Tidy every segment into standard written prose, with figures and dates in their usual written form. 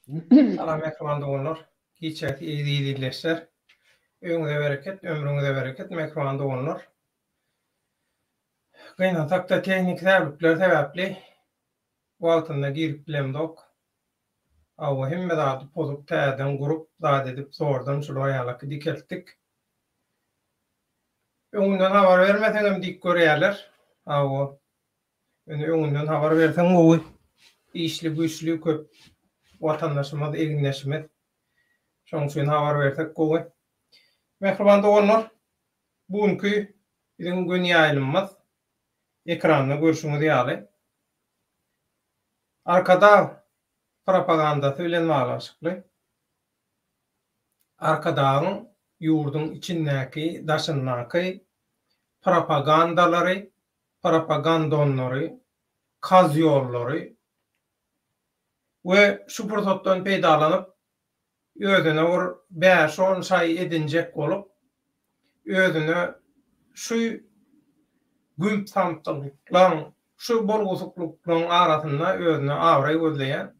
Salam mähriban doganlar, giçäki eziz ildeşler. Öýüňize bereket, ömrüňize bereket mähriban doganlar. Gynansakda tehniki säwlikler sebäpli wagtynda girip bilemzok. Hawa hemme zady pozup täzeden gurup zat edip zordan şular ýalaky dikeltdik. Öňünden habar bermeseňem dik görýärler. Hawa Ýöne öňünden habar berseň gowy. Işli güýçli köp watandaşymyz, egindeşimiz. Şonuň üçin habar bersek gowy. Mähriban doganlar, bu günki biziň göni ýaýlymymyz ekranda görşüňiz ýaly Arkadag propagandasy bilen baglanyşykly. Arkadagyň ýurduň içindäki, daşyndaky propagandalary propagandonlary, kozýollary we şu pursatdan peýdalanyp, özüne bir bäş-on şaý edinjek bolup, özüne şu gümp-samsyklyklaň, şu bolgusyzlyklaň arasynda özüne abraý gözleýän,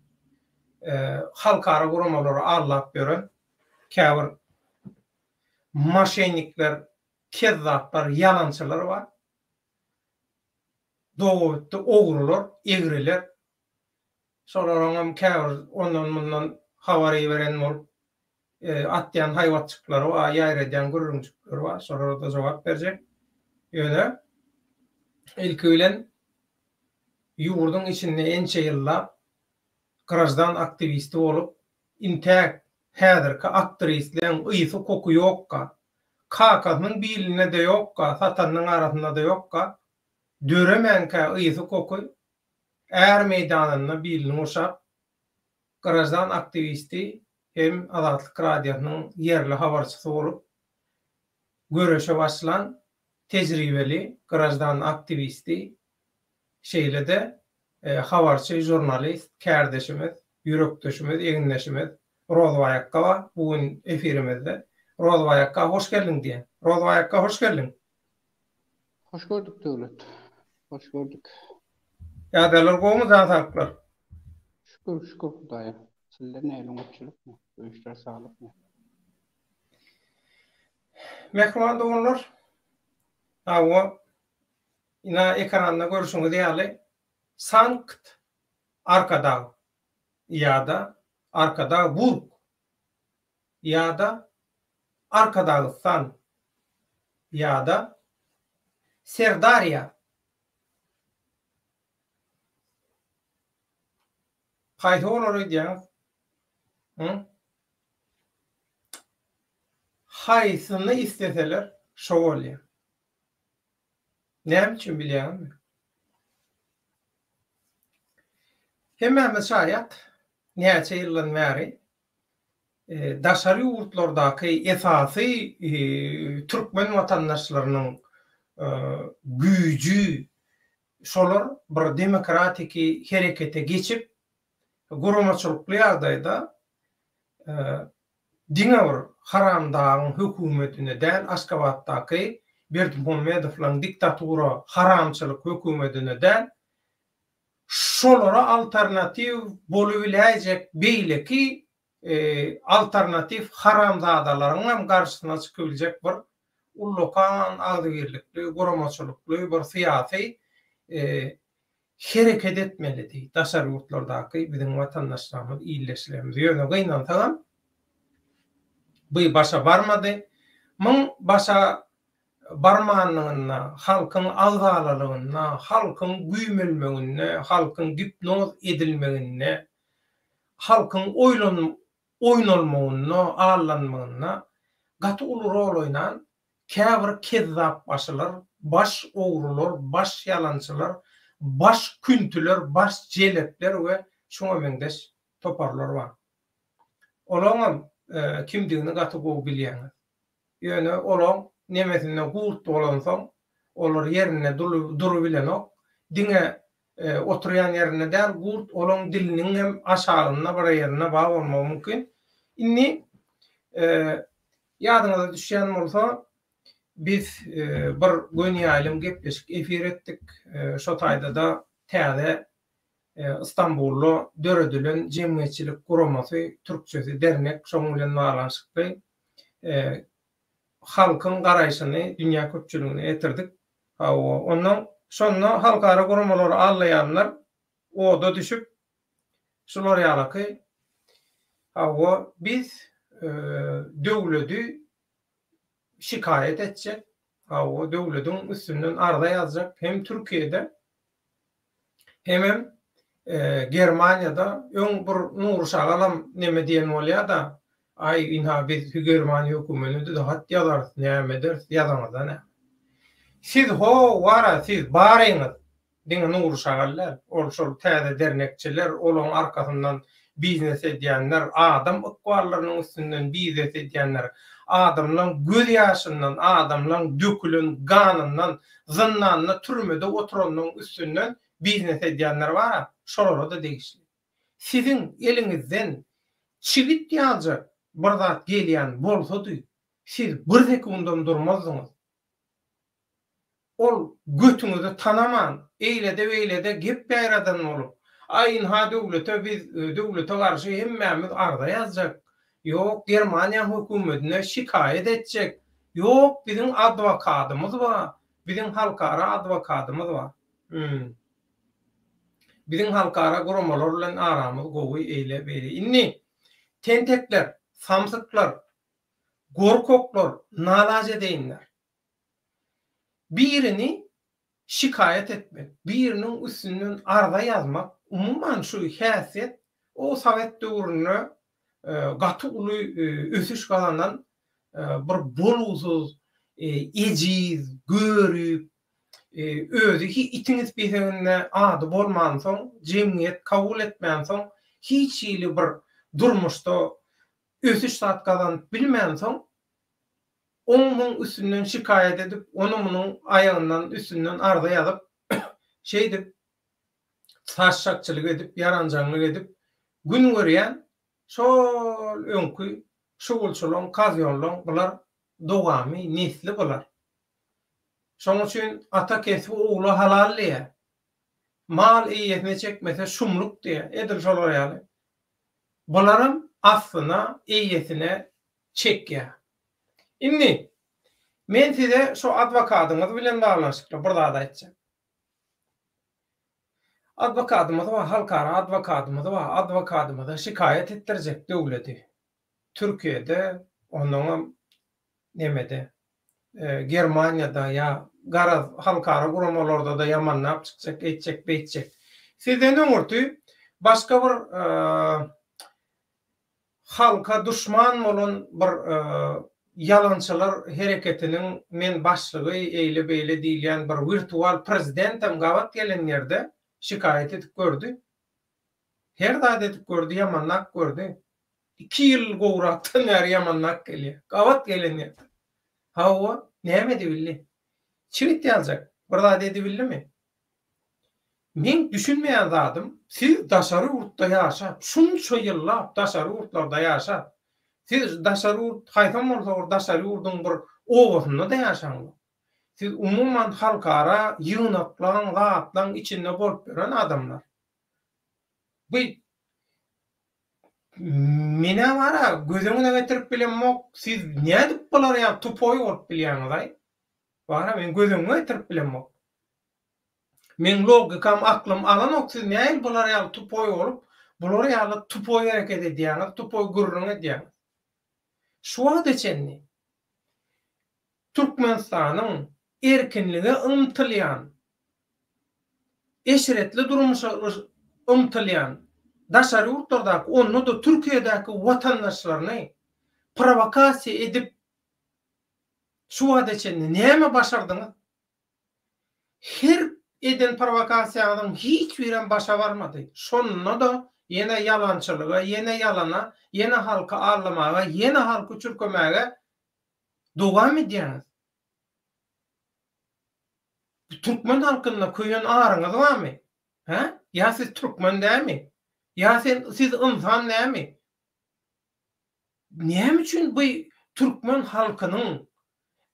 halkara guramalary aldap ýören käbir moşennikler, kezzaplar, ýalançylar bar. Dogabitdi ogrular, egriler. Şolaryňam käbir ondan-mundan habar iberen bolup, atýan haýbatjyklary bar, ýaýradýan gürrüňjikleri bar. Şolara-da jogap berjek. Ýöne, ilki bilen, ýurduň içinde ençe ýyllap graždan aktiwisti bolup, intäk häzirki aktristleň ysy-koky ýokka, Kakasynyň bilinde-de ýokka, satanynyň arasynda-da ýokka, döremänkä ysy-koky, är meýdanynda bilini gurşap, graždan aktiwisti hem Azatlyk Radiosynyň ýerli habarçysy bolup göreşe başlan tejribeli graždan aktiwisti, şeýle-de habarçy, žurnalist kärdeşimiz, ýürekdeşimiz, egindeşimiz Rozbaý akga bar bu gün efirimizde. Rozbaý akga hoş geldiň diýýän. Rozbaý akga hoş geldiň. Hoş gördük Döwlet. Hoş gördük. Ýagdaýlar gowumy jan saglyklar? Şükür şükür Hudaýa. Sizde nähili oňatçylykmy? Bu işler saglykmy? Mähriban doganlar, hawa, ina ekranda görşüňiz ýaly Sankt Arkadag ýa-da Arkadagburg ýa-da Arkadagystan ýa-da Serdarýa Haýsy bolar öýdýäňiz? Hı? Haýsyny isleseler şo bolýar. Näme üçin bilýäňizmi? Hemmämiz şaýat, näçe ýyldan bäri daşary ýurtlardaky esasy türkmen watandaşlarynyň güýji şolar bir demokratiki herekete geçip, guramaçylykly ýagdaýda diňe bir haramdagyň hökümetine däl, Aşgabatdaky Berdimuhamedowlaryň diktatura, haramçylyk hökümetine däl, şolara alternatiw bolubiläýjek beýleki alternatiw haramzadalaryň hem garşysyna çykybiljek bir ullakan agzybirlikli, guramaçylykly bir syýasy hereket etmelidi daşary ýurtlardaky biziň watandaşlarymyz, ildeşlerimiz. Ýöne gynansagam bu başa barmady. Muň başa barmanlygynda, halkyň agzalalygynda, halkyň güýmelmeginde, halkyň gipnoz edilmeginde, halkyň oýnalmagynda, aldanmagynda gaty uly rol oýnan käbir kezzapbaşylar, baş ogrular, baş ýalançylar, baş küntüler, baş jelepler we şuňa meňzeş toparlar bar. Olaňam kimdigini gaty gowy bilýäňiz. Ýöne olaň nemesinde gurt bolansoň, olar ýerinde durubilenok. Diňe oturýan ýerinde däl, gurt olaň diliniň hem aşagynda bir ýerinde bar bolmagy mümkin. Indi ýadyňyza düşýän bolsa, biz bir göni ýaýlym gepleşik efir etdik. Şo taýda-da täze. Stambulda döredilen jemgyýetçilik guramasy, türkçesi dernek, şonuň bilen baglanyşykly halkyň garaýşyny dünýä köpçüligine ýetirdik. Hawa, ondan şonda halkara guramalary aldaýanlar oda düşüp, şular ýalaky, hawa, biz döwledi şikaýat etjek, hawa, döwlediň üstünden arza ýazjak hem Türkiýede, hemem Germaniýada öň bir Nury Şagalam neme diýen bolýa-da, aý ynha biz Germaniýa hökümetine-de hat ýazarys, näme ederis, ýazaňyzda näme. Siz ho wara siz baryňyz Diňe Nury Şagal däl, ol şol täze dernekçiler, olaň arkasyndan biznes edýänler, adam ykballarynyň üstünden biznes edýänler, adamlaň göz ýaşyndan, adamlaň dökülen ganyndan, zyndanda, türmede oturanlaň üstünden biznes edýänler bar-a, şolara-da degişli. Siziň eliňizden çigit ýaljak bir zat gelýän bolsady, siz bir sekundam durmazdyňyz. Ol götüňizi tanaman, eýlede-beýlede gep ýaýradan bolup, Aý, ynha döwlete biz döwlete garşy hemmämiz arza ýazjak, ýok, Germaniýaň hökümetine şikaýat etjek, ýok, biziň adwokadymyz bar, biziň halkara adwokadymyz bar. Hüm. Biziň halkara guramalar bilen aramyz gowy, eýle-beýle. Indi, tentekler, samsyklar, gorkaklar nalajedeýinler. Birini şikaýat etmek, biriniň üstünden arza ýazmak, umuman şu häsiýet o sowet döwründe gaty uly ösüş gazanan bir bolgusyz, ejiz, görip, özi itiň ispiseginde ady bolmansoň, jemgyýet kabul etmänsoň, hiç hili bir durmuşda ösüş zat gazanyp bilmänsoň, oň-muň üstünden şikaýat edip, onuň-munuň aýagyndan, üstünden arza ýazyp, şeýdip, saçakçylyk edip, ýaranjaňlyk edip gün görýän şol öňki şugulçylaň, kazýonlaň bular dowamy, nesli bular. Şoň üçin ata kesbi ogla halal diýýär. Mal eýesine çekmese şumluk diýýär. Edil şolar ýaly. Bularam aslyna, eýesine çekýär. Indi, men size şu adwokadyňyz bilen baglanyşykly bir zat aýtjak. Adwokadymyz bar, halkara adwokadymyz bar, adwokadymyza şikaýat etdirjek döwledi. Türkiýede, onnoňam nemede, Germaniýada ýa garaz halkara guramalarda-da ýamanlap çykjak, eýtjek, beýtjek. Sizden öňürti başga bir halka duşman bolan bir ýalançylar hereketiniň men başlygy eýle-beýle diýilýän bir wirtual prezidentem gabat gelen ýerde şikaýat edip gördi. Her zat edip gördi, ýamanlap gördi. Iki ýyl gowrakdan bäri ýamanlap gelýär. Gabat gelen ýerde. Hawa, näme edibildi? Çigit ýaljak bir zat edibildimi? Meň düşünmeýän zadym, siz daşary ýurtda ýaşap, şunça ýyllap daşary ýurtlarda ýaşap, siz daşary ýurt, haýsam bolsa bir daşary ýurduň bir obasynda-da ýaşaňzok. Siz umuman halkara ýygnaklaň, zatlaň içinde bolup ýören adamlar. Bu men-ä bar-a, göz öňüne getirip bilemok, siz nädip bular ýaly tupoý bolup bilýäňiz-aý? Bar-a, men göz öňüme getirip bilemok. Meň logikam aklym alanok siz nähili bular ýaly tupoý bolup bular ýaly tupoý hereket edýäňiz tupoý gürrüň edýäňiz. Şu wagta çenli Türkmenistanyň erkinlige ymtylýan eşretli durmuşa ymtylýan daşary ýurtlardaky onda-da Türkiýedäki watandaşlaryny prowokasiýa edip şu wagta çenli näme başardyňyz? Her eden prowokasiýaňyzyň hiç birem başa barmady. Şonda-da ýene ýalançylyga, ýene ýalana, ýene halky aldamaga, ýene halky çürkemäge dowam edýäňiz. Türkmen halkynda köýen aryňyz barmy? Hä? Ýa siz türkmen dälmi? Ýa sen siz ynsan dälmi? Näme üçin bu türkmen halkynyň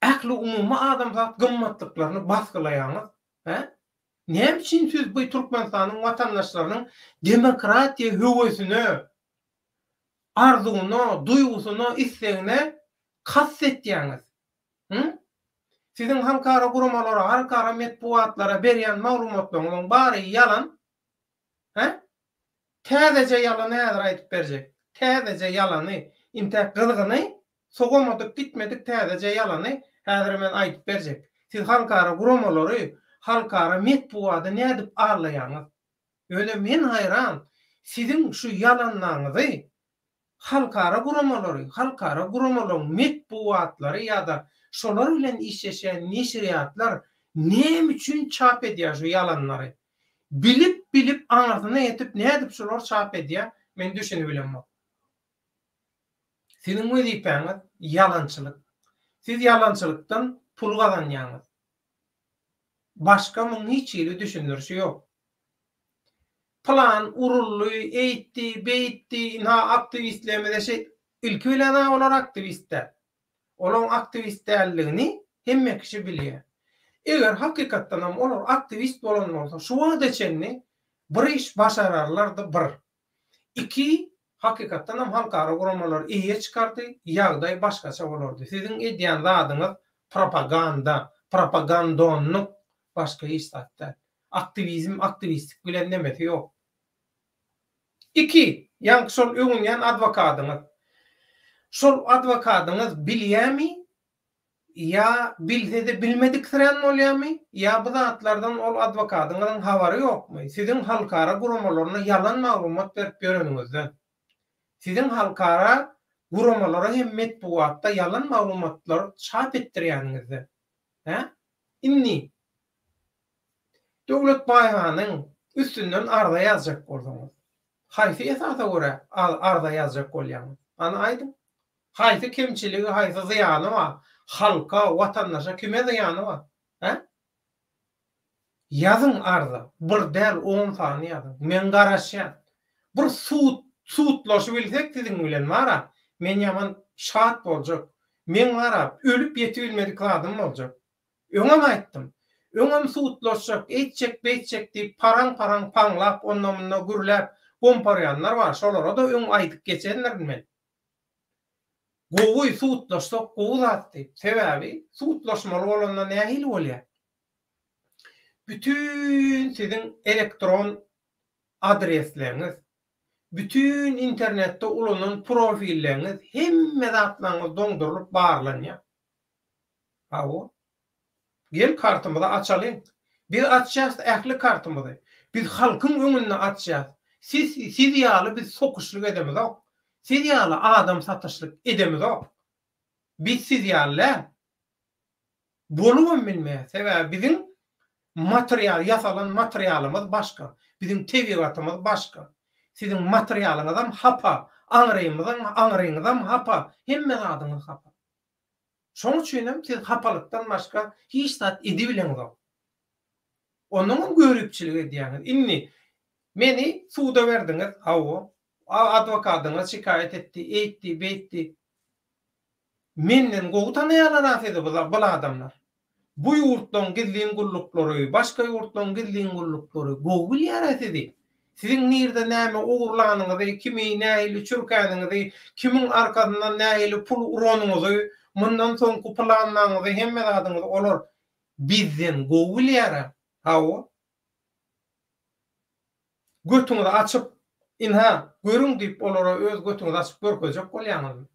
ähliumumy adamzat gymmatlyklaryny basgylaýaňyz, hä? Näme üçin siz bu Türkmenistanyň watandaşlarynyň demokratiýa höwesine, arzuwyna, duýgusyna, islegine kast etýäňiz? Hü? Siziň halkara guramalara, halkara metbugatlara berýän maglumatlaryňyzyň bary ýalan. Hä? Täzeje ýalany häzir aýdyp berjek. Täzeje ýalany, intäk gyzgyny, sowamadyk, gitmedik täzeje ýalany häzir men aýdyp berjek. Siz halkara guramalary, halkara metbugady nädip aldaýaňyz? Ýöne men haýran, siziň şu ýalanlaňyzy halkara guramalary, halkara guramalaryň metbugatlary ýa-da şolar bilen işleşýän neşirýatlar näme üçin çap edýär şu ýalanlary? Bilip-bilip aňyrsyna ýetip nädip şular çap edýär, men düşünibilemok. Siziň wezipäňiz ýalançylyk. Siz ýalançylykdan pul gazanýaňyz. Başga muň hiç hili düşündirişi ýok. Pylan uruldy, eýtdi, beýtdi, ynha aktiwistlerimize şeý, ilki bilen-ä olar aktiwist däl. Olaň aktiwist däldigini hemme kişi bilýär. Eger hakykatdanam olar aktiwist bolan bolsa şu wagta çenli bir iş başararlardy bir. Iki, hakykatdanam halkara guramalar eýe çykardy, ýagdaý başgaça bolardy. Siziň edýän zadyňyz propaganda, propagandonlyk, başga hiç zat däl. Aktiwizm aktiwistlik bilen nemesi ýok. Iki, ýaňky şol öwünýän adwokadyňyz. Şol adwokadyňyz bilýämi ýa bilsede bilmediksirän bolýamy ýa bu zatlardan ol adwokadyňyzyň habary ýokmy? Siziň halkara guramalaryna ýalan maglumat berip ýöreniňizden. Siziň halkara guramalara hem metbugatda ýalan maglumatlar çap etdirýäniňizden. Hä? Indi Döwlet Baýhanyň üstünden arza ýazjak bolsaňyz, haýsy esasa görä arza ýazjak bolýaňyz? Hany aýdyň? Haýsy kemçiligi, haýsy zyýany bar? Halka, watandaşa kime zyýany bar? Hä? Ýazyň arza, bir däl, on sany ýazyň. Men garaşýan. Bir sud, sudlaşybilsek siziň bilen bar-a, men ýaman şat boljak. Meň bar-a, ölüp ýetibilmedik zadym boljak. Öňem aýtdym. Öňem sudlaşjak, eýtjek, beýtjek diýip paraň-paraň paňlap, onda-munda gürläp gomparýanlar bar, şolara-da öň aýdyp geçendirin men. Gowy, sudlaşsak gowy zat diýip. Sebäbi sudlaşmaly bolanda nähili bolýar? Bütin siziň elektron adresleriňiz, bütin internetde ulanan profilleriňiz, hemme zatlaryňyz doňdurylyp barlanýar. Hawa. Gel kartymyzy açalyň. Biz açýas ähli kartymyzy. Biz halkyň öňünde açýas. Siz siz ýaly biz sokuşlyk edemizok. Siz ýaly adam satyşlyk edemizok. Biz siz ýaly däl. Bolubam bilmeýär. Sebäbi biziň material ýasalan materialymyz başga. Biziň tebigatymyz başga. Siziň materialyňyzam hapa, aňrymyzyň aňryňyzam hapa, hemme zadyňyz hapa. Şoň üçinem siz hapalykdan başga hiç zat edibileňzok. Onnoňam göripçilik edýäňiz. Indi meni suda berdiňiz, hawa, adwokadyňyz şikaýat etdi, eýtdi, beýtdi. Menden gowy tanaýarlar-a sizi bul adamlar. Bu ýurtlaň gizlin gulluklary, başga ýurtlaň gizlin gulluklary gowy bilýär-ä sizi. Siziň nirde näme ogurlanyňyzy, kimi nähili çürkäniňizi, kimiň arkasyndan nähili pul uranyňyzy, mundan soňky planlaňyzy, hemme zadyňyzy olar bizden gowy bilýär-ä. Hawa. Götüňizi açyp, ynha, görüň diýip olara öz götüňizi açyp görkezjek bolýaňyzmy?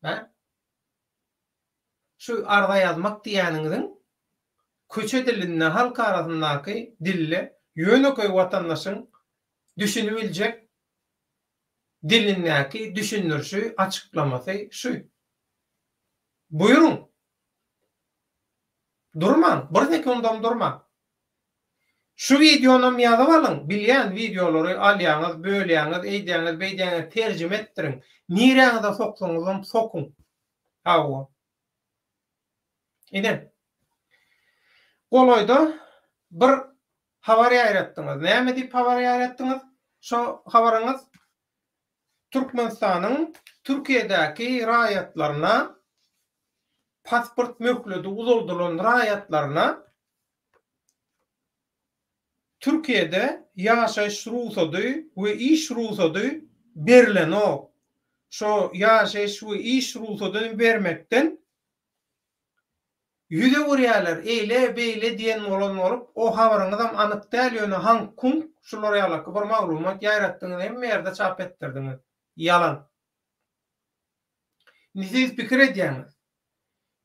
Hä? Şu arza ýazmak diýýäniňiziň köçe dilinde, halk arasyndaky dilde, ýönekeý watandaşyň düşünibiljek dilindäki düşündirişi, açyklamasy şu. Buýruň! Durmaň, bir sekundam durmaň. Şu wideonam ýazyp alyň, bilýän wideolary alýaňyz, bölýäňiz, eýdýäňiz, beýdýäňiz, terjime etdiriň. Niräňize soksaňyzam sokuň. Hawa. Ine. Golaýda bir habar ýaýratdyňyz. Näme diýip habar ýaýratdyňyz? Şo habaryňyz Türkmenistanyň Türkiýedäki raýatlaryna pasport möhledi uzaldylan raýatlaryna. Türkiýede ýaşaýyş rugsady we iş rugsady berilenok. Şo ýaşaýyş we iş rugsadyny bermekden ýüz öwürýärler, eýle, beýle diýen bolan bolup, o habaryňyzam anyk däl, ýöne haňk-kuňk şular ýalaky bir maglumat ýaýratdyňyz, hemme ýerde çap etdirdiňiz. Ýalan. Indi siz pikir edýäňiz,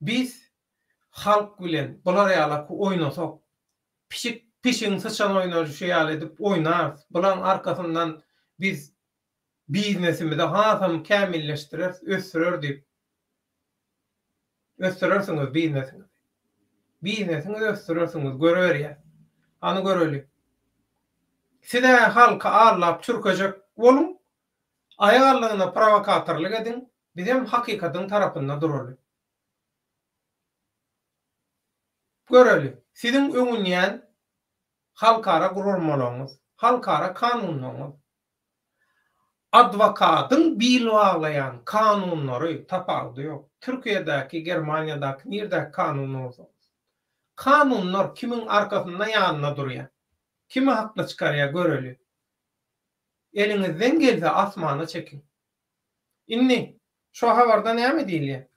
biz halk bilen bular ýalaky oýnasak, pişik pişigiň syçan oýnaşy ýaly edip oýnarys, bulaň arkasyndan biz biznesimizi hasam kämilleşdireris, ösdürer diýip. Ösdürersiňiz biznesiňizi. Biznesiňizi ösdürersiňiz, görüberýäs. Hany göreli. Siz-ä halky aldap çürkejek boluň, Aýak aldygyna prowokatorlyk ediň, bizem hakykatyň tarapynda duraly. Göreli, siziň öwünýän halkara guralmalaryňyz, halkara kanunlaryňyz, adwokatyň bil baglaýan kanunlary tapawudy ýok. Türkiýedäki, Germaniýadaky, nirdäki kanun bolsa bolsun. Kanunlar kimiň arkasynda ýanynda durýar? Kimi hakly çykarýar göreli. Eliňizden gelse asmana çekiň. Indi şo habarda näme diýilýär?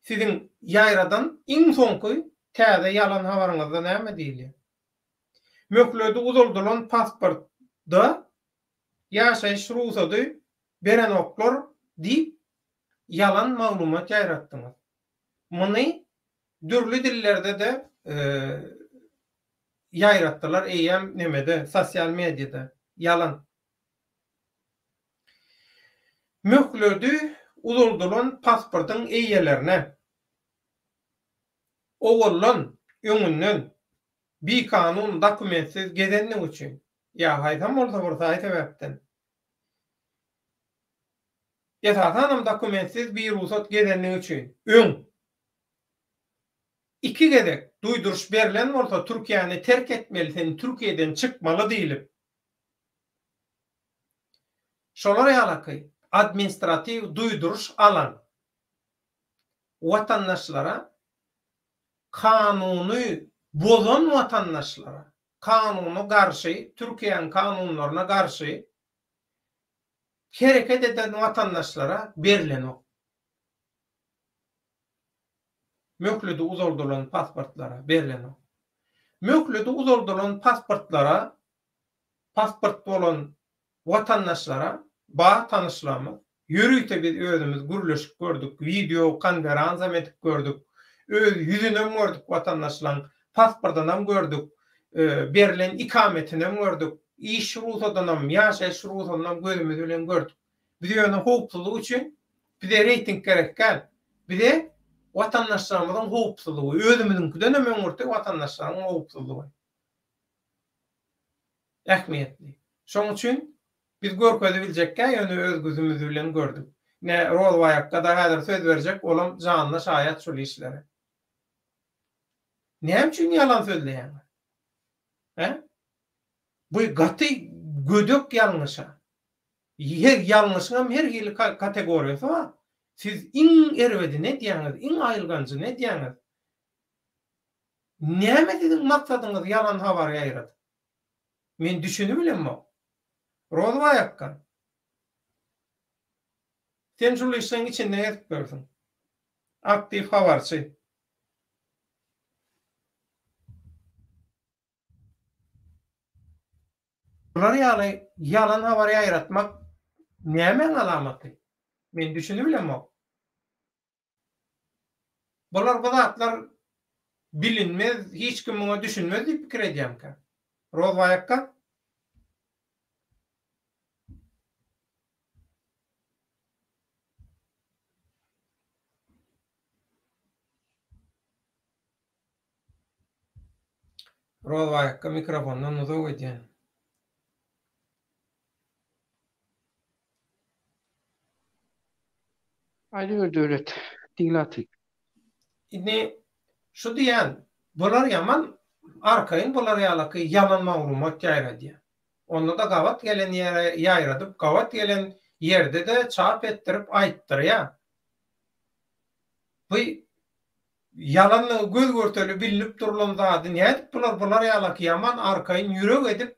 Siziň ýaýradan iň soňky täze ýalan habaryňyzda näme diýilýär? Möhledi uzaldylan pasportda ýaşaýyş rugsady berenoklar diýip ýalan maglumat ýaýratdyňyz. Muny dürli dillerde-de ýaýratdylar eýýäm nemede sosial mediada. Ýalan. Möhledi uzaldylan pasportyň eýelerine owaldan, öňünden bikanun dokumentsiz gezenligi üçin ýa haýsam bolsa bir saý sebäpden, esasanam dokumentsiz birugsat gezenligi üçin öň Iki gezek duýduryş berlen bolsa Türkiýäni terk etmeli sen Türkiýeden çykmaly diýlip. Şolar ýalaky administratiw duýduryş alan watandaşlara kanuny bozan watandaşlara kanuna garşy Türkiýäň kanunlaryna garşy hereket eden watandaşlara berlenok. Möhledi uzaldylan pasportlara berlenok. Möhledi uzaldylan pasportlara pasport bolan watandaşlara bar tanyşlarymyz, ýörite biz özümiz gürleşip gördük, wideo konferansam edip gördük, öz ýüzünem gördük watandaşlaň, pasportynam gördük, berlen ikametinem gördük, iş rugsadynam, ýaşaýyş rugsadynam gözümiz bilen gördük. Biz ýöne howpsuzlyk üçin bize reýting gerek däl. Bize watandaşlarymyzyň howpsuzlygy, özümiziňkidenem öňürti watandaşlaryň howpsuzlygy ähmiýetli. Şonuň üçin biz görkezibiljekkä ýöne öz gözümiz bilen gördük. Ine Rozbaýakga-da häzir söz berjek, olam janly şaýat şul işlere. Näme üçin ýalan sözleýäňiz? Hä? Bu gaty gödek ýalňyşa. Her ýalňyşyňam her hili kategoriýasy bar. Siz iň erbedini edýäňiz, iň aýylganjyny edýäňiz. Näme siziň maksadyňyz ýalan habar ýaýradyp? Men düşünibilemok. Rozbaý akga. Sen şul işleň içinde gezip ýörsüň. Aktiw habarçy. Bular ýaly ýalan habar ýaýratmak nämäň alamaty? Men düşünibilemok. Bular bu zatlar bilinmez, hiç kim muňa düşünmez diýip pikir edýämkä? Rozbaý akga? Rozbaý akga mikrofondan uzak öýdýän. Aýdyber Döwlet, diňlätin. Indi şu diýýän, bular ýaman arkaýyn bular ýalaky ýalan maglumat ýaýradýar. Onda-da gabat gelen ýere ýaýradyp, gabat gelen ýerde-de çap etdirip aýtdyrýar. Bu. Ýalanlygy göz görteli bilnip durulan zady nädip bular bular ýalak ýaman arkaýyn ýürek edip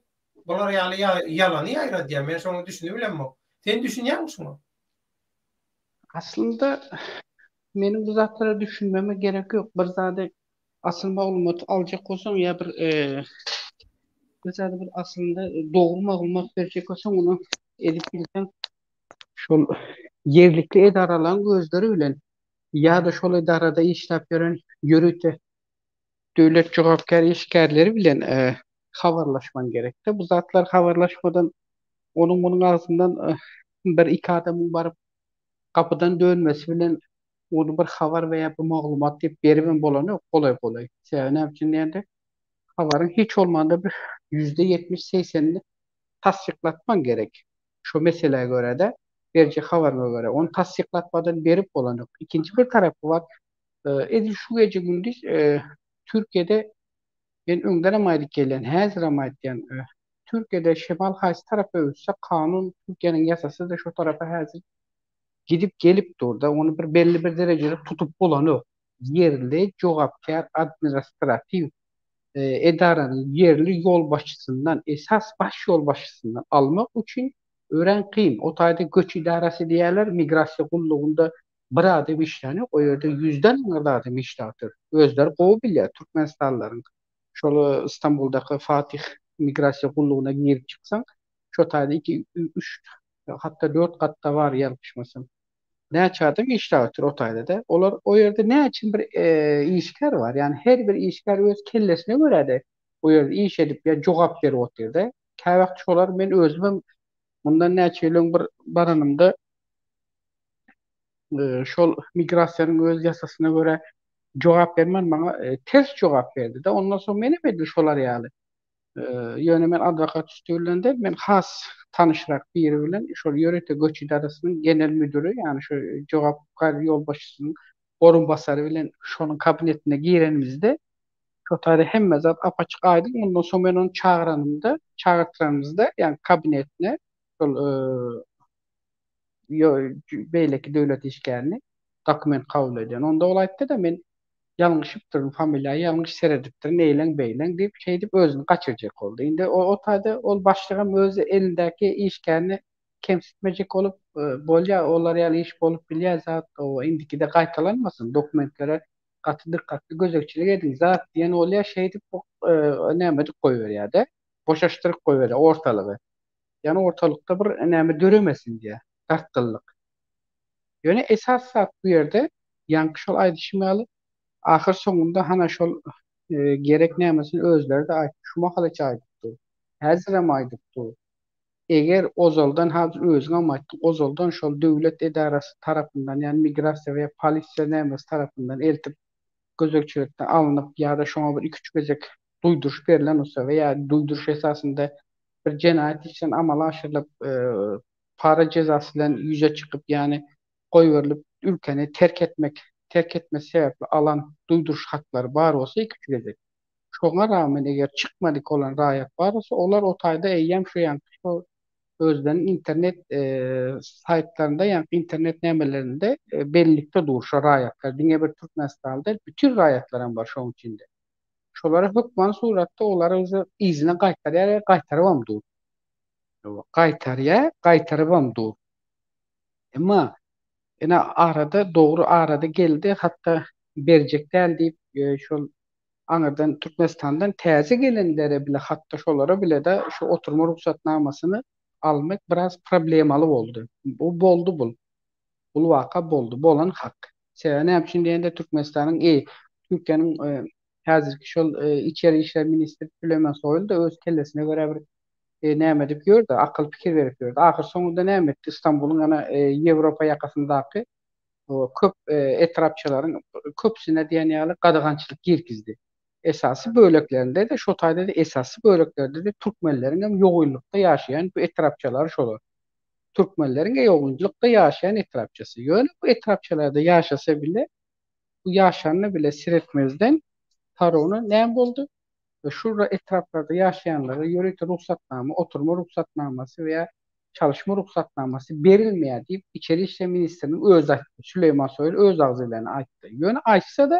bular ýaly ýalany ýaýradýar men şoňa düşünibilemok. Sen düşünýäňmi şuňa? Aslynda meniň bu zatlara düşünmeme gerek ýok. Bir zady asyl maglumaty aljak bolsaň ýa bir bir zady bir aslynda dogry maglumat berjek bolsaň ony edip bilseň şol ýerlikli edaralaryň özleri bilen ýa-da şol edarada işläp ýören ýörite döwlet jogapkär işgärleri bilen habarlaşmaň gerekde. Bu zatlar habarlaşmadan onuň munuň agzyndan bir-iki adamyň baryp gapydan dönmesi bilen ony bir habar we ýa bir maglumat diýip beribem bolanok golaý-golaý. Sebäbi näme üçin diýende, habaryň hiç bolmanda bir %70-segsenini tassyklatmaň gerek. Şo meselä görä-de, berjek habaryňa görä. Ony tassyklatmadan berip bolanok. Ikinji bir tarapy bar. Edil şu gije-gündiz Türkiýede men öňdenem aýdyp gelýän, häzirem aýtýan, Türkiýede şemal haýsy tarapa öwüsse, kanun Türkiýäniň ýasasy-da şo tarapa häzir gidip gelip dur-da, ony bir belli bir derejede tutup bolanok. Ýerli jogapkär administratiw edaranyň ýerli ýolbaşçysyndan, esas baş ýolbaşçysyndan almak üçin örän kyn. O taýda göç edarasy diýýärler, migrasiýa gullugynda bir adam işlänok, o ýerde ýüzden aňyrda adam işläpdir. Özleri gowy bilýär türkmenistanlylaryň. Şol Stambuldaky Fatih migrasiýa gullugyna girip çyksaň, şo taýda iki, üç, hatda dört gatda bar ýalňyşmasam. Näçe adam işläp otyr o taýda-da. Olar o ýerde näçe bir işgär bar. Ýagny her bir işgär öz kellesine görä-de o ýerde iş edip ýa jogap berip otyr-da. Käwagt şolar men özümem mundan näçe ýyl öň bir baranymda şol migrasiýanyň öz ýasasyna görä jogap bermän maňa ters jogap berdi-de. Ondan soň menem edil şolar ýaly Ýöne men adwokat üsti bilen däl, men has tanyşrak biri bilen şol ýörite göç edarasynyň genel müdüri, ýagny şu jogapkär ýolbaşçysynyň orunbasary bilen şonuň kabinetine girenimizde şo taýda hemme zat ap-açyk aýdyň. Ondan soň men ony çagyranymda, çagyrtyranymyzda, ýagny kabinetine şol beýleki döwlet işgärini dokument kabul edýän. Onda ol aýtdy-da, men ýalňyşypdyryn, familiýa ýalňyş seredipdirin, eýleň-beýleň diýip, şeýdip özüni gaçyrjak boldy. Indi o o taýda ol başlygam öz elindäki işgärini kemsitmejek bolup, bolýa, olar ýaly iş bolup bilýär zat, o indikide gaýtalanmasyn, dokumentlere gaty dykgatly gözegçilik ediň zat diýen bolýar, şeýdip bu näme edip goýberýär-de, boşaşdyryp goýberýär ortalygy. Ýagny ortalykda bir näme döremesin diýýär, dartgynlyk. Ýöne esasy zat bu ýerde, ýaňky şol aýdyşym ýaly, ahyr soňunda hana şol gerek nämesini özleri-de aýtdy, şu mahalaça aýdyp dur, häzirem aýdyp dur. Eger ozaldan, hazir özüňem aýtdyň, ozaldan şol döwlet edarasy tarapyndan, ýagny migrasiýa we polisiýa nämesi tarapyndan eltip gözegçilikden alnyp ýa-da şoňa bir iki-üç gezek duýduryş berlen bolsa we ýa duýduryş esasynda bir jenaýat işden amala aşyrylyp, para jezasy bilen ýüze çykyp, ýagny goýberilip ülkäni terk etmek, terk etmesi sebäpli alan duýduryş hatlary bar bolsa iki-üç gezek. Şoňa ragmen eger çykmadyk bolan raýat bar bolsa, olar o taýda eýýäm şu ýaňky şo özleriniň internet saýtlarynda, ýaňky internet nämelerinde bellikde dur şo raýatlar. Diňe bir türkmenistanly däl, bütin raýatlaram bar şoň içinde. Şolara hökmany suratda olary uje yzyna gaýtarýar we gaýtarybam dur. Gaýtarýar, gaýtarybam dur. Emma ine arada dogry arada geldi, hatda berjek däl diýip e, şol aňyrdan Türkmenistandan täze gelenlere bile hatda şolara bile-de şu oturma rugsatnamasyny almak biraz problemaly boldy. Bu boldy bul. Bul waka boldy. Bolan hak. Sebäbi näme üçin diýende Türkmenistanyň e, Türkiýäniň e, häzirki şol e, içeri işler ministri Süleyman Soýlu da öz kellesine görä bir e, näme edip ýördi, akyl pikir berip ýördi. Ahyr soňunda näme etdi? Istanbulyň ana e, Ýewropa ýakasyndaky o, köp e, etrapçalaryň köpüsine diýen ýaly gadagançylyk girgizdi. Esasy böleklerinde-de, şo taýda-da esasy böleklerde-de türkmenleriň hem ýogynlykda ýaşaýan bu etrapçalary şolar. Türkmenleriň ýogynlykda ýaşaýan etrapçasy. Ýöne bu etrapçalarda ýaşasa bile, bu ýaşanyna bile seretmezden Tarona näme boldy? Şu etraplarda ýaşaýanlara ýörite rugsatnama, oturma rugsatnamasy we ýa çalyşma rugsatnamasy berilmeýär diýip, Içeri işler ministriniň özi aýtdy. Süleýman Soýlu öz agzy bilen aýtdy. Ýöne aýtsa-da,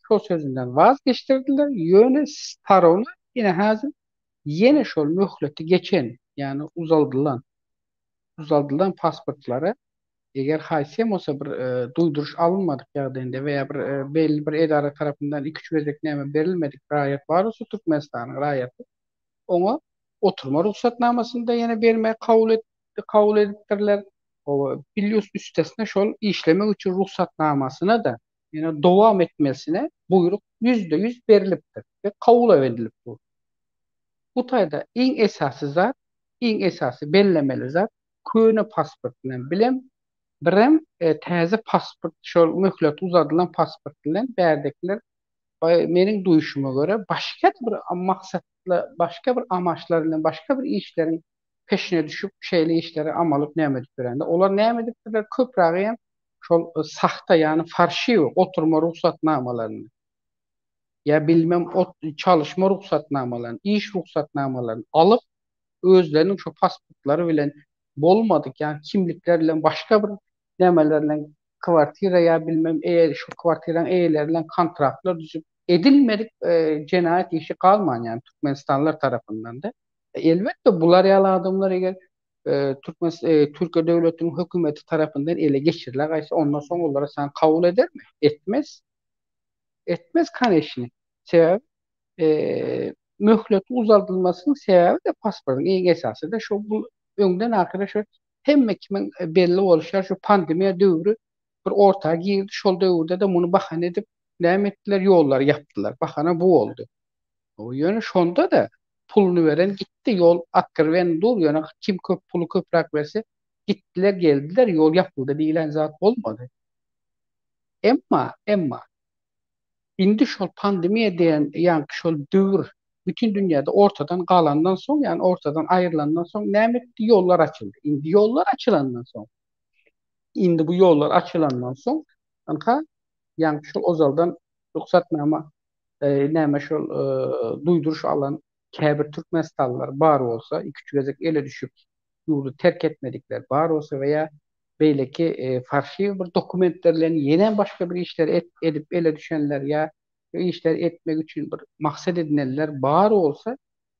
Şol sözünden waz geçdirdiler. Ýöne parona ine häzir ýene şol möhleti geçen, ýagny uzaldylan uzaldylan pasportlara eger haýsy hem bolsa bir duýduryş alynmadyk ýagdaýynda we ýa bir belli bir edara tarapyndan iki-üç gezek näme berilmedik raýat bar bolsa Türkmenistanyň raýaty oňa oturma rugsatnamasyny-da ýene bermegi kabul et kabul edipdirler. Plýus üstesine şol işlemek üçin rugsatnamasyna-da ýene dowam etmesine buýruk 100% berlipdir we kabul edilip dur. Bu taýda iň esasy zat, iň esasy bellemeli zat köne pasport bilen bilem birem täze pasport şol möhleti uzadylan pasport bilen bärdekiler meniň duýşuma görä başga bir maksatla başga bir amaçlar bilen başga bir işleriň peşine düşüp şeýle işleri amalyp näme edip ýörende olar näme edipdirler köprägi hem şol sahta ýagny farşiwi oturma rugsatnamalaryny ýa bilmem ot çalyşma rugsatnamalaryny iş rugsatnamalaryny alyp özleriniň şo pasportlary bilen bolmadyk ýagny kimlikler bilen başga bir nämeler bilen kwartira ýa bilmem eýe şo kwartiraň eýeleri bilen kontraktlar düzüp edilmedik jenaýat işi galman ýagny türkmenistanlylar tarapyndan da elbetde bular ýaly adamlar eger Türkmen Türkiýe döwletiniň hökümeti tarapyndan ele geçiriler gaýsa ondan soň olara sen kabul edermi? Etmez. Etmez koneçni. Sebäbi möhleti uzaldylmasynyň sebäbi-de pasportyň iň esasy-da şu bu öňden ahyra şu hemme kimiň belli bolşy ýaly şu pandemiýa döwri bir orta girdi. Şol döwürde-de muny bahana edip näme etdiler? Ýollary ýapdylar. Bahana bu boldy. Ýöne şonda-da puluny beren gitdi, ýol otkrowenny dur, ýöne kim köp puly köpräk berse gitdiler, geldiler, ýol ýapyldy diýlen zat bolmady. Emma, emma indi şol pandemiýa diýen ýaňky şol döwür bütin dünýäde ortadan galandan soň, ýagny ortadan aýrylandan soň näme etdi? Ýollar açyldy. Indi ýollar açylandan soň, indi bu ýollar açylandan soň, ynha, ýaňky şol ozaldan rugsatnama näme şol duýduryş alan käbir türkmenistanlylar bar bolsa, iki-üç gezek ele düşüp ýurdy terk etmedikler bar bolsa we ýa beýleki farşiw bir dokumentler bilen ýene başga bir işler edip ele düşenler ýa bu işleri etmek üçin bir maksat edinenler bar bolsa,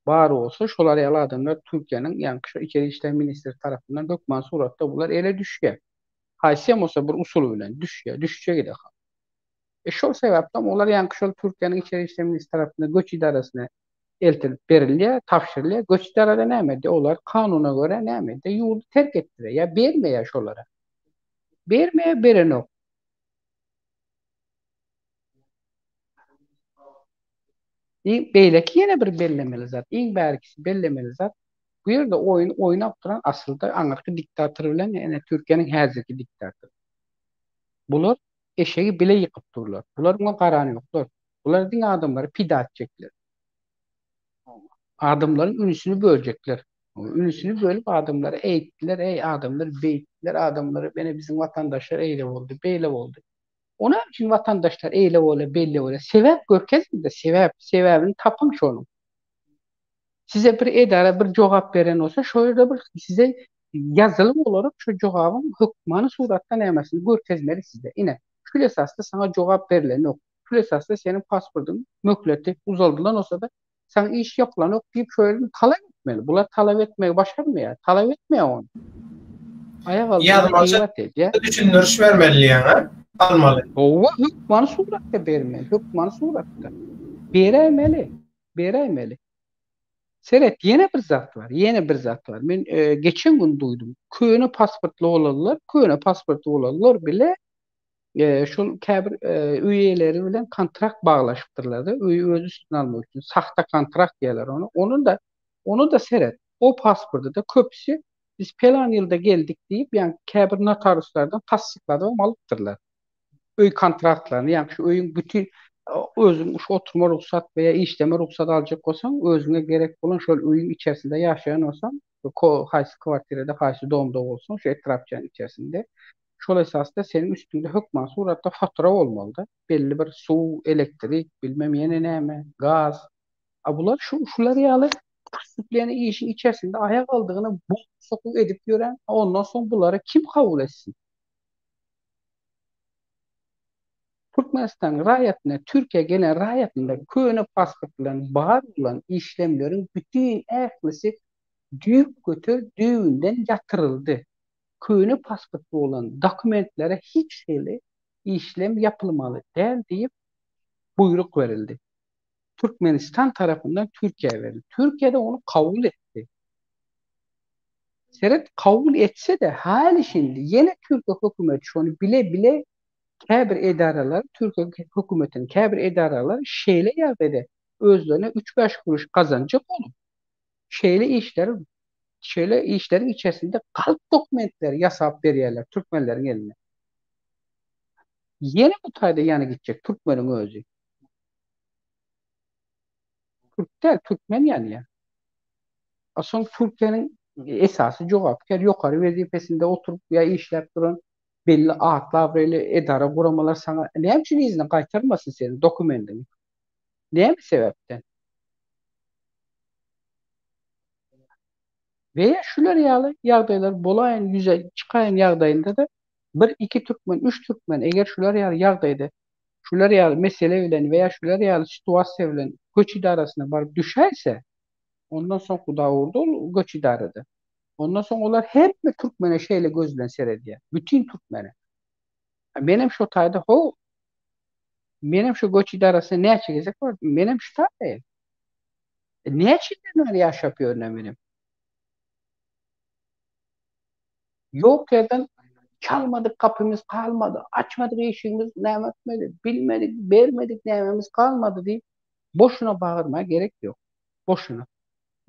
bar bolsa şolar ýaly adamlar Türkiýäniň ýaňky şu içeri işler ministri tarapyndan hökman suratda bular ele düşýär. Haýsy hem bolsa bir usul bilen düşýär, düşjegi-de. E şol sebäpden olar ýaňky şol Türkiýäniň içeri işler ministri tarapyndan göç edarasyna eltilip berilýär, tabşyrylýar. Göç edarada näme edýär? Olar kanuna görä näme edýär? Ýurdy terk etdirýär ýa bermeýär şolara. Bermeýär, berenok. Iň beýleki ýene bir bellemeli zat, iň bärkisi bellemeli zat, bu ýerde oýun oýnap duran asylda aňyrky diktator bilen ýene Türkiýäniň häzirki diktatory. Bular eşegi bile ýykyp durlar. Bular muňa garan ýoklar. Bular diňe adamlary pida etjekler. Adamlaryň ünsüni böljekler. Ünsüni bölüp adamlary eýtdiler, eý adamlar beýtdiler, adamlary ene biziň watandaşlar eýle boldy, beýle boldy. O näme üçin watandaşlar eýle bolýar, beýle bolýar? Sebäp görkeziň-de, sebäp, sebäbini tapyň şonuň. Size bir edara bir jogap beren bolsa, şo ýerde bir size ýazyly olarak şo jogabyň hökmany suratda nämesini görkezmeli size. Ine, şul esasda saňa jogap berilenok. Şul esasda seniň pasportyň möhleti uzaldylan bolsa-da, saňa iş ýapylanok diýip şo ýerden talap etmeli. Bular talap etmegi başarmaýar. Talap etmeýär ony. Aýak altynda gybat edýär. Düşündiriş bermeli diýýäň-ä? Almaly. Hawa, hökmany suratda bermeli. Hökmany suratda. Beräýmeli. Beräýmeli. Seret, ýene bir zat bar, ýene bir zat bar. Men geçen gün duýdum. Köne pasportly bolanlar, köne pasportly bolanlar bile şol käbir öý eýeleri bilen kontrakt baglaşypdyrlar-da, öýi öz üstüne almak üçin. Sahta kontrakt diýýärler ony. Ony-da, ony-da seret, o pasporty-da köpüsi biz pelan ýylda geldik diýip, ýagny käbir notariuslardan tassykladybam alypdyrlar. Öý kontraktlaryny, ýagny şu öýüň bütin özüň şu oturma rugsat we ýa işleme rugsat aljak bolsaň, özüňe gerek bolan şol öýüň içerisinde ýaşaýan bolsaň, haýsy kwartirada, haýsy domda bolsaň, şu etrapçanyň içerisinde, şol esasda seniň üstüňde hökman suratda fatura bolmalyda, belli bir suw, elektrik, bilmem ýene näme, gaz. A bular şu şular ýaly prestuplenýa işiň içerisinde aýak aldygyna bok sokup edip ýören, ondan soň bulary kim kabul etsin? Türkmenistanyň raýatyna Türkiýä gelen raýatynda köne pasport bilen bar bolan işlemleriň bütin ählisi düýpgöter düýbünden ýatyryldy. Köne pasportly bolan dokumentlere hiç hili işlem ýapylmaly däl diýip buýruk berildi. Türkmenistan tarapyndan Türkiýä berildi. Türkiýe-de ony kabul etdi. Seret, kabul etse-de, häli-şindi ýene Türkiýe hökümeti şony bile-bile käbir edaralar, Türkiýe hökümetiniň käbir edaralary şeýle ýagdaýda özlerine üç-bäş kuruş gazanjak bolup, şeýle işleri, şeýle işleriň içerisinde galp dokumentleri ýasap berýärler türkmenleriň eline. Ýene bu taýda ýany gitjek türkmeniň özi. Türk däl, türkmen ýanýar. A soň Türkiýäniň esasy jogapkär ýokary wezipesinde oturyp ýa işläp duran belli atly-abraýly edara guramalar saňa näme üçin yzyna gaýtarmasyn seniň dokumendiňi? Näme sebäpden? We ýa şular ýaly ýagdaýlar bolaýan ýüze çykaýan ýagdaýynda-da bir iki türkmen, üç türkmen eger şular ýaly ýagdaýda şular ýaly mesele bilen we ýa şular ýaly situasiýa bilen göç edarasyna baryp düşäýse, ondan soň Huda urdy ol göç edarada. Ondan soň olar hemme türkmene şeýle göz bilen seredýär. Bütin türkmene. Menem şo taýda ho menem şo göç edarasyna näçe gezek bardym. Menem şu taýda. E, näçe ýyldan bäri ýaşap ýörün menem. Ýok ýerden çalmadyk gapymyz galmady, açmadyk işigimiz näme etmedi, bilmedik, bermedik nämemiz galmady diýip, boşuna bagyrma gerek ýok. Boşuna.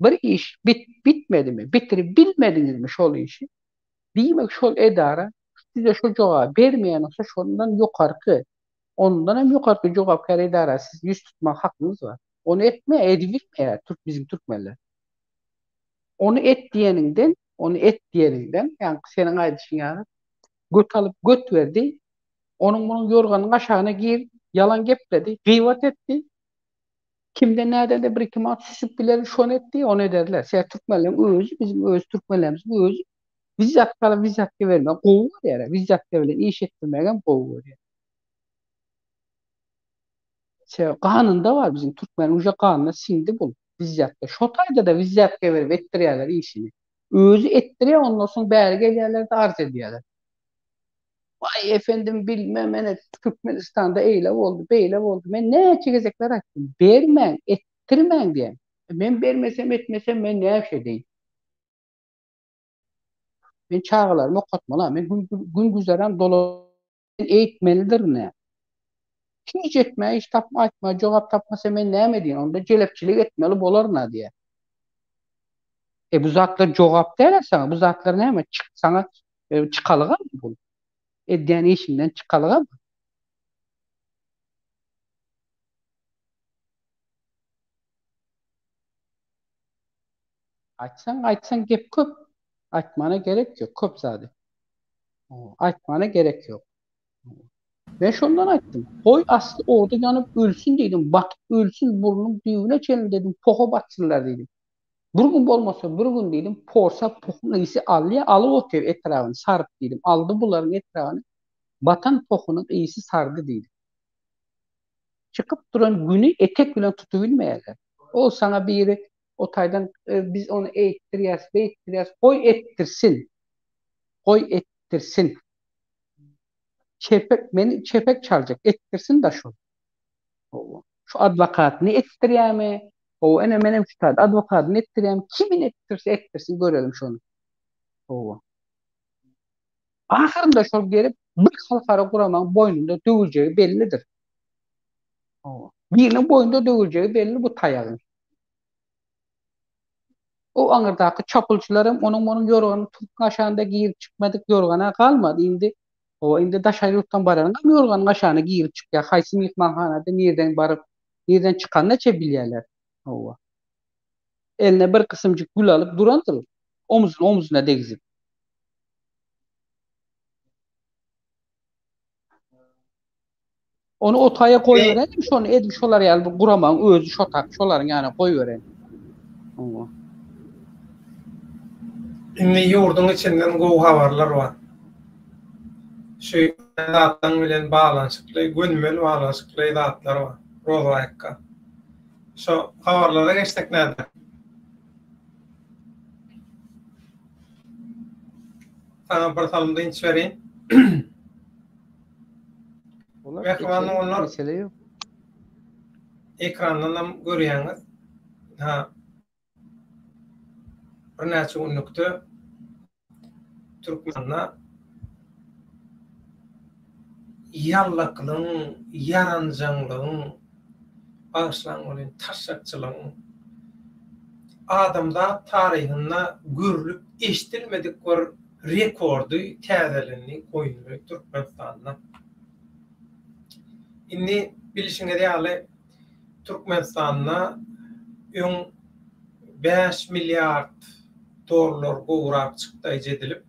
Bir iş bit bitmedimi, bitirip bilmediňizmi şol işi, diýmek şol edara size şo jogaby bermeýän bolsa şondan ýokarky, ondan hem ýokarky jogapkär edara siz ýüz tutmak hakyňyz bar. Ony etmeýär, edibilmeýär türk biziň türkmenler. Ony et diýeniňden, ony et diýeniňden, ýaňky seniň aýdyşyň ýaly, göt alyp göt berdi, onuň munuň ýorganyň aşagyna gir, ýalan gepledi, gybat etdi. Kimden nädende bir-iki manat süsüp biler, şony etdi, ony ederler. Sebäbi türkmenleriň özi, biziň öz türkmenlerimiziň özi wizýatka alyp wizýatka bermegi gowy görýär. Wizýatka bilen iş etdirmegem gowy görýär. Sebäbi ganynda bar biziň türkmeniň uje ganyna siňdi bul wizýatka. Şo taýda-da wizýatka berip etdirýärler işini. Özi etdirýär ondan soň bäri gelýärler-de arz edýärler. Waý efendim bilmem ene Türkmenistanda eýle boldy, beýle boldy. Men näçe gezekler aýtdym. Bermäň, etdirmäň diýen. Men bermesem etmesem men näşe edeýin. Men çagalarymy okatmaly, men gün güzeran dola eýtmelidirin. Hiç etmäge iş tapma, aýtmaga jogap tapmasa men näme edeýin? Onda jelepçilik etmeli bolaryn-a diýýär. E bu zatlar jogap däl-ä saňa. Bu zatlar näme? Çyk saňa e, çykalgamy bu? Edýän işiňden çykalgamy? Aýtsaň, aýtsaň gep köp. Aýtmana gerek ýok, köp zady. Aýtmana gerek ýok. Men şondan aýtdym. Goý asly oda ýanyp ölsün diýdim, batyp ölsün, burnuň düýbüne çenli dedim, poha batsynlar diýdim. Bir gün bolmasa bir gün diýdim, porsa pohuň ysy alýa, alyp otyr etrabyny saryp diýdim. Aldy bularyň etrabyny batan pohunyň ysy sardy diýdim. Çykyp duran güni etek bilen tutubilmeýärler. Ol saňa biri o taýdan biz ony eýtdirýäs, beýtdirýäs, goý etdirsin. Goý etdirsin. Çepek, meni çepek çaljak, etdirsin da şol. Hawa. Şu adwokatyny etdirýärmi? Hawa, ene menem şu taýda adwokatyny etdirýärmi? Kimini etdirse etdirsin, görelim şony. Hawa. Ahyrynda şol gelip bir halkara guramaň boýnunda döwüljegi bellidir. Hawa. Biriniň boýnunda döwüljegi belli bu taýagyň. O aňyrdaky çapulçylar hem onuň munuň ýorganyny tutup aşagynda girip çykmadyk ýorgana galmady. Indi hawa indi daşary ýurtdan baranyň hem ýorganyň aşagyna girip çykýar. Haýsy myhmanhanada nirden baryp, nirden çykanyna-ça bilýärler. Hawa. Eline bir gysymjyk gül alyp durandyr, omzuny omzuna degzip. Ony o taýa goýberelim, şony edil şolar ýaly bir guramagyň özi şo tak, şolaryň ýanyna goýberen. Oňa. Indi ýurduň içinden gowy habarlar bar. Şu zatlaryň bilen baglanyşykly, gönümel baglanyşykly zatlar bar. Rozaýka. Şo habarlara geçsek näder? Saňa bir salym dynç bereýin. Mähriban doganlar, mesele ýok. Ekrandan hem görýäňiz. Ha. Birnäçe günlükde Türkmenistanda ýallaklygyň, ýaranjaňlygyň, bagyşlaň welin, taşşakçylygyň adamzat taryhynda görlüp eşidilmedik bir rekordy täzelendi, goýuldy Türkmenistanda. Indi bilşiňiz ýaly, Türkmenistanda öň bäş milliard dollar gowrak çykdaýjy edilip,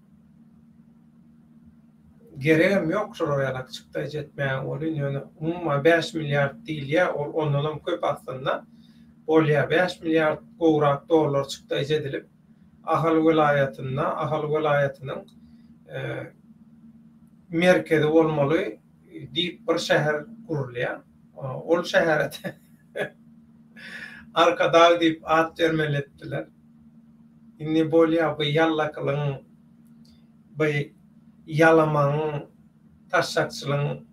geregem ýok şolar ýalak çykdaýjy etmäge welin, ýöne umuman bäş milliard diýilýär, ol ondanam köp aslynda bolýar, bäş milliard gowrak dollar çykdaýjy edilip, Ahal welaýatynda, Ahal welaýatynyň merkezi bolmaly diýip bir şäher gurulýar. Ol şähere-de Arkadag diýip at bermeli etdiler. Indi bolýar bu ýallakylygyň, bu ýalamagyň, taşşakçylygyň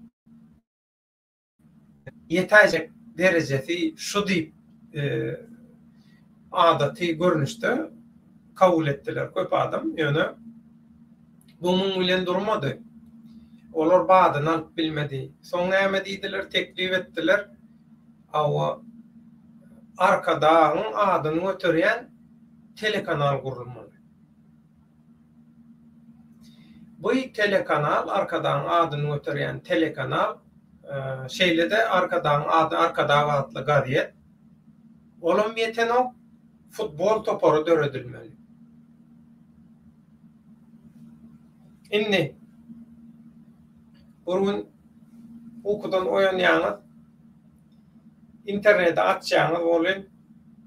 ýetäýjek derejesi şu diýip adaty görnüşde kabul etdiler köp adam. Ýöne bu muň bilen durmady. Olar badyny alyp bilmedi. Soň näme diýdiler, teklip etdiler. Hawa, Arkadagyň adyny göterýän telekanal gurulmaly. Bu telekanal, Arkadagyň adyny göterýän telekanal, şeýle-de Arkadagyň ady Arkadag atly gazet, olam ýetenok, futbol topary döredilmeli. Indi, bir gün ukudan oýanýaňyz, interneti açýaňyz welin,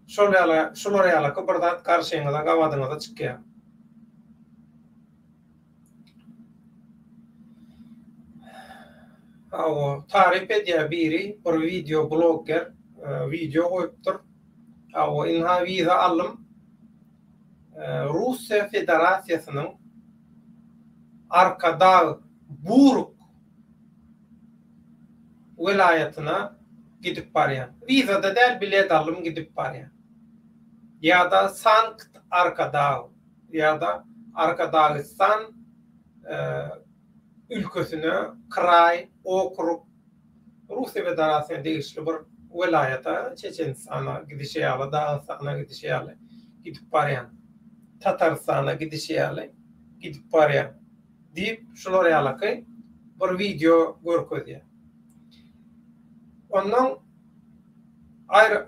şol ýaly, şular ýalyky bir zat garşyňyza, gabadyňyza çykýar. Hawa, taryp edýär biri, bir wideo blogger wideo goýupdyr. Hawa, ynha wiza aldym. Russiýa Federasiýasynyň Arkadag Burg welaýatyna gidip barýan. Wizada däl bilet aldym gidip barýan. Ýa-da Sankt Arkadag ýa-da Arkadagystan ülkesine, kraý, okrug, Russiýa Federasiýasyna degişli bir welaýata, Çeçenistana gidişi ýaly, Dagystana gidişi ýaly gidip barýan. Tatarystana gidişi ýaly gidip barýan. Diýip, şular ýalaky bir wideo görkezýär. Ondan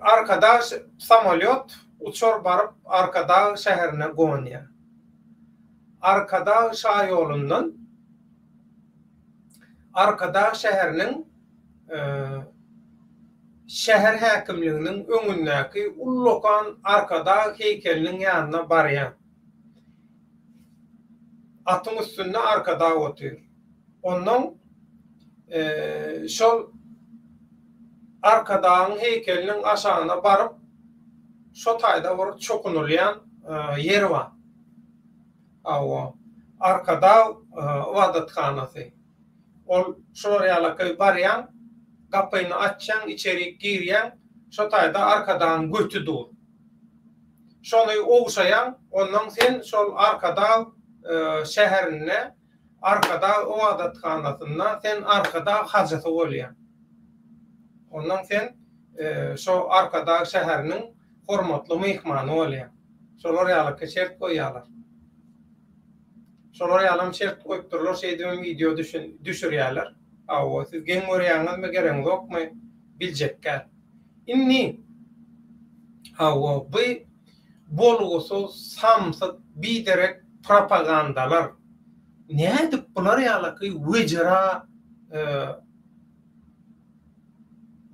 Arkadag samolýot, uçar baryp Arkadag şäherine gonýar. Arkadag şaýolundan Arkadag şäheriniň şäher häkimliginiň öňündäki ullakan Arkadag heýkeliniň ýanyna barýan. Atyň üstünde Arkadag otyr. Onnoň şol Arkadagyň heýkeliniň aşagyna baryp, şo taýda bir çokunylýan ýer bar. Hawa, Arkadag ybadathanasy. Ol şular ýalaky barýaň, gapyny açýaň, içerik girýäň, şo taýda Arkadagyň göti dur. Şony ogşaýaň, onnoň sen şol Arkadag şäherinde, Arkadag ybadathanasynda sen Arkadag hajysy bolýaň. Onnoň sen şo Arkadag şäheriniň hormatly myhmany bolýaň. Şolar ýalyky şert goýýarlar. Şolar ýalam şert goýupdyrlar, şeýdibem wideo düşürýärler. Hawa, siz geň görýäňizmi, gereňzokmy, biljekgä. Indi, hawa, bu bolgusyz, samsyk, biderek propagandalar nädip bular ýalyky wejera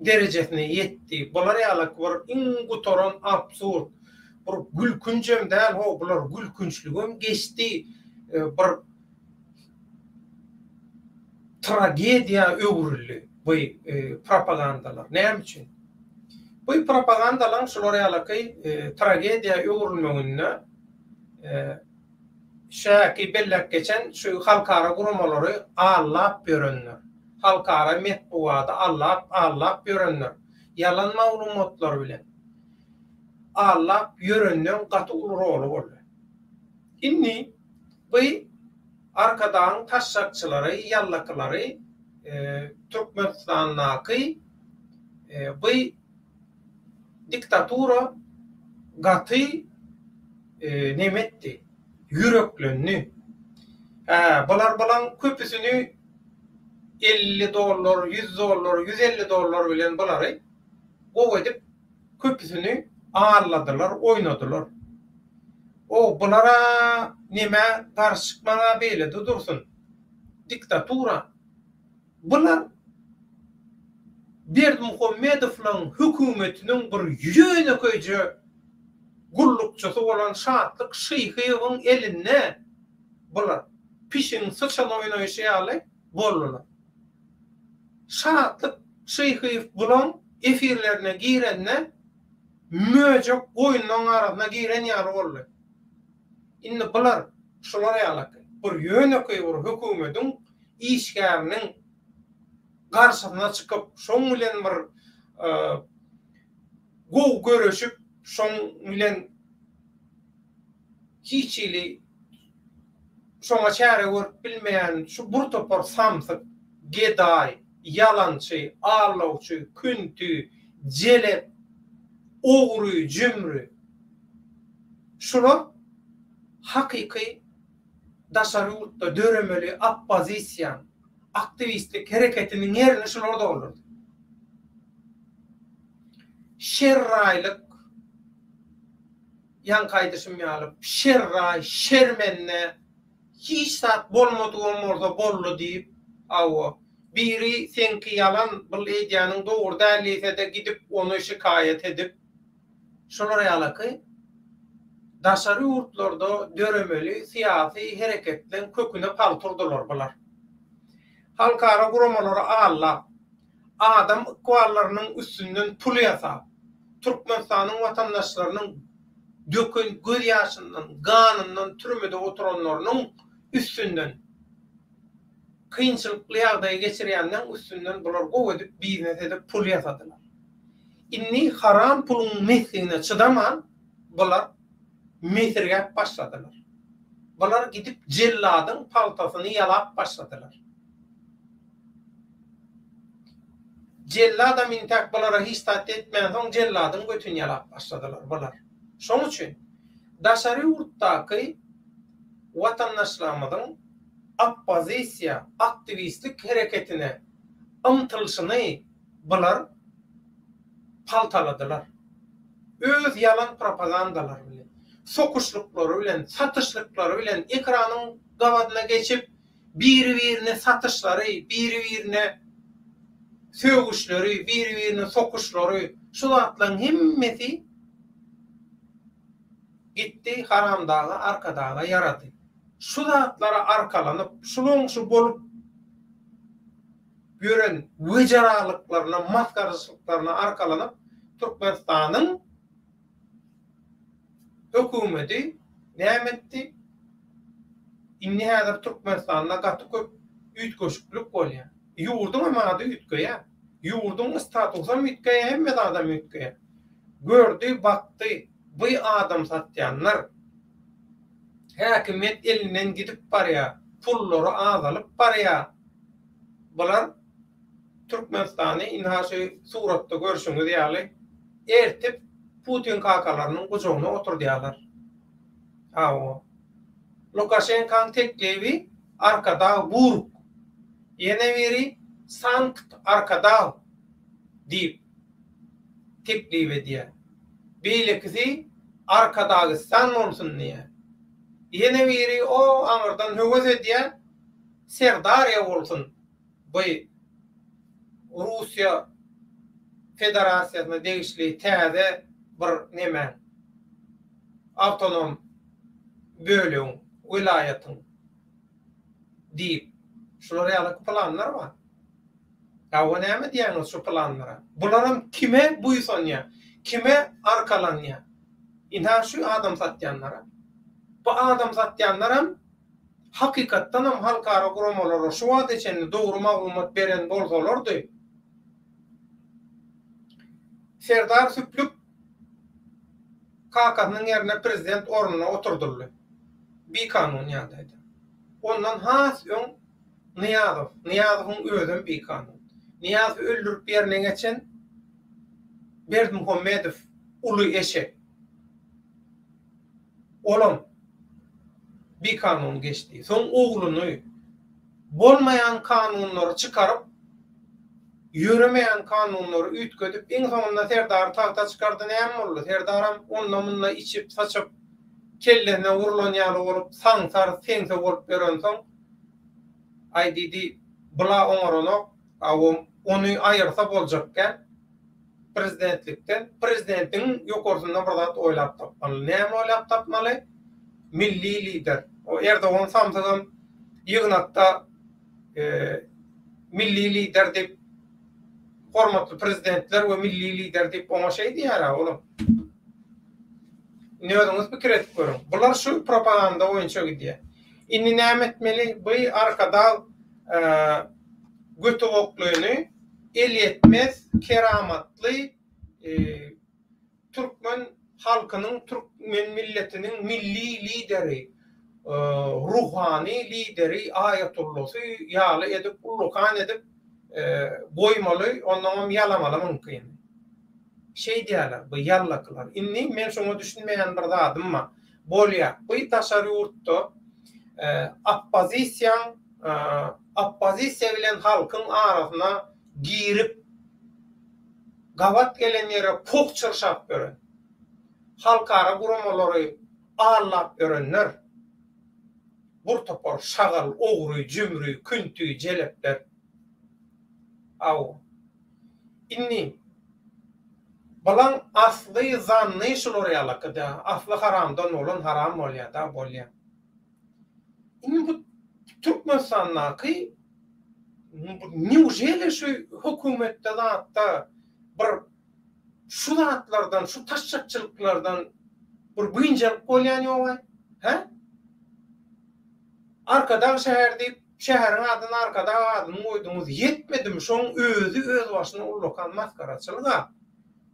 derejesine ýetdi. Bular ýalak bir iň gutaran absurd, bir gülkünjem däl ho, bular gülkünçligem geçdi. Bir. tragediýa öwrüldi bu propagandalar. Näme üçin? Bu propagandalaryň şular ýalaky tragediýa öwrülmeginde şäki belläp geçen şu halkara guramalary allap ýörenler, halkara metbugady allap allap ýörenler, ýalan maglumatlar bilen allap ýörenleň gaty uly roly boldy. Indi bu Arkadagyň taşşakçylary, ýallakylary Türkmenistandaky bu diktatura gaty neme etdi, ýüreklendi. Hä, bular bulaň köpüsini 50 dollar, 100 dollar, 150 dollar bilen bulary gowy edip köpüsini alladylar, oýnadylar. O bulara nemä garşy çykmaga beýlede dursun. Diktatura. Bular Berdimuhamedowlaň hökümetiniň bir ýönekeýje gullukçysy bolan Şatlyk Şyhyýewiň elinde bular pişigiň syçan oýnaýşy ýaly boldular. Şatlyk Şyhyýew bulaň efirlerine girende möjek goýunlaň arasyna giren ýaly boldy. Indi bular şular ýalaky bir ýönekeý bir hökümediň işgäriniň garşysyna çykyp, şoň bilen bir gowy göreşip, şoň bilen hiç hili şoňa çäre görüp bilmeýän şu bir topar samsyk, gedaý, ýalançy, aldawçy, künti, jelep, ogry, jümri şular hakyky daşary ýurtda döremeli oppozisiýaň, aktiwistlik hereketiniň ýerini şular doldurdy. Şerraýlyk, ýaňky aýdyşym ýaly, şerraý, şermende, hiç zat bolmadygam bolsa boldy diýip, hawa, biri seňki ýalan, bul edýäniň dogry däl diýse-de gidip ony şikaýat edip, Şolar ýalaky daşary ýurtlarda döremeli syýasy hereketleň köküne palta urdular bular. Halkara guramalary aldap, adam ykballarynyň üstünden pul ýasap, Türkmenistanyň watandaşlarynyň döken göz ýaşyndan, ganyndan türmede oturanlarynyň üstünden kynçylykly ýagdaýy geçirýänleň üstünden bular gowy edip biznes edip pul ýasadylar. Indi haram puluň mesligine çydaman bular mesirgäp başladylar. Bular gidip jelladyň paltasyny ýalap başladylar. Jelladam intäk bulara hiç zat etmänsoň jelladyň götüni ýalap başladylar bular. Şoň üçin daşary ýurtdaky watandaşlarymyzyň oppozisiýa, aktiwistlik hereketine ymtylyşyny bular paltaladylar. Öz ýalan propagandalary bilen, sokuşlyklary bilen, satyşlyklary bilen ekranyň gabadyna geçip, biri-birine satyşlary, biri-birine sögüşleri, biri-birine sokuşlary, şu zatlaryň hemmesi gitdi Haramdaga, Arkadaga ýarady. Şu zatlara arkalanyp, şulaň şu bolup ýören wejeralyklaryna, masgaraçylyklaryna arkalanyp, Türkmenistanyň hökümeti näme etdi? Indi häzir Türkmenistanda gaty köp üýtgeşiklik bolýar. Ýurduň hem ady üýtgeýär. Ýurduň statusam üýtgeýär, hemme zadam üýtgeýär. Gördi, bakdy, bu adam satýanlar. Häkimiýet elinden gidip barýar, pullary azalyp barýar. Bular Türkmenistany ynha şu suratda görşüňiz ýaly ertip Putin kakalarynyň gujagyna oturdýarlar. Hawa. Lukaşenkaň teklibi Arkadag Burg. Ýene biri Sankt Arkadag diýip teklip edýär. Beýlekisi Arkadagistan bolsun diýýär. Ýene biri o aňyrdan höwes edýär. Serdarýa bolsun bu Russiýa Federasiýasyna degişli täze bir nemäň, awtonom bölegiň, welaýatyň diýip. Şular ýaly planlar bar. Hawa näme diýýäňiz şu planlara? Bularam kime buýsanýar? Kime arkalanýar? Ynha şu adam satýanlara. Bu adam satýanlaram hakykatdanam halkara guramalara şu wagta çenli dogry maglumat beren bolsalardy, Serdar Süplük kakasynyň ýerine prezident ornuna oturdyldy. Bikanun ýagdaýda. Ondan has öň Nyýazow. Nyýazowyň özem bikanun. Nyýazowy öldürip ýerine geçen Berdimuhamedow uly eşek. Olam bikanun geçdi. Soň ogluny bolmaýan kanunlary çykaryp, ýöremeýän kanunlary üýtgedip, iň soňunda Serdary tagta çykardy, näme boldy? Serdaram onda-munda içip-saçyp, kellesine urlan ýaly bolup, saňsar, seňse bolup ýörensoň, Aý diýdi, bula oňaranok, a ony aýyrsa boljak däl prezidentlikden. Prezidentiň ýokarsynda bir zat oýlap tapmaly. Näme oýlap tapmaly? Milli lider. O Erdogan samsygam ýygnakda milli lider diýip, hormatly prezidentler we milli lider diýip oňa şeý diýýär-ä olam. Indi özüňiz pikir edip görüň. Bular şu propaganda boýunça gidýär. Indi näme etmeli? Bu Arkadag götewoklyny elýetmez keramatly türkmen halkynyň, türkmen milletiniň milli lideri, ruhany lideri, aýatullasy ýaly edip, ullakan edip goýmaly, onnoňam ýalamaly mümkin. Şeýdýärler bu ýallakylar. Indi men şoňa düşünmeýän bir zadym bar. Bolýa, bu daşary ýurtda oppozisiýaň oppozisiýa bilen halkyň arasyna girip gabat gelen ýere poh çyrşap ýören, halkara guramalary aldap ýörenler bir topar şagal, ogry, jümri, künti, jelepler. Aw. Indi bulaň asly zanny şular ýalakyda, asly haramdan bolan haram bolýada bolýa. Indi bu Türkmenistandaky newželi şu hökümetde zatda bir şu zatlardan şu taşşakçylyklardan bir biynjalyk bolýan ýogaý? Hä? Arkadag şäheri diýip Şäheriň adyna Arkadag adyny goýduňyz ýetmedimi şoň özi özbaşyna ullakan masgaraçylyga.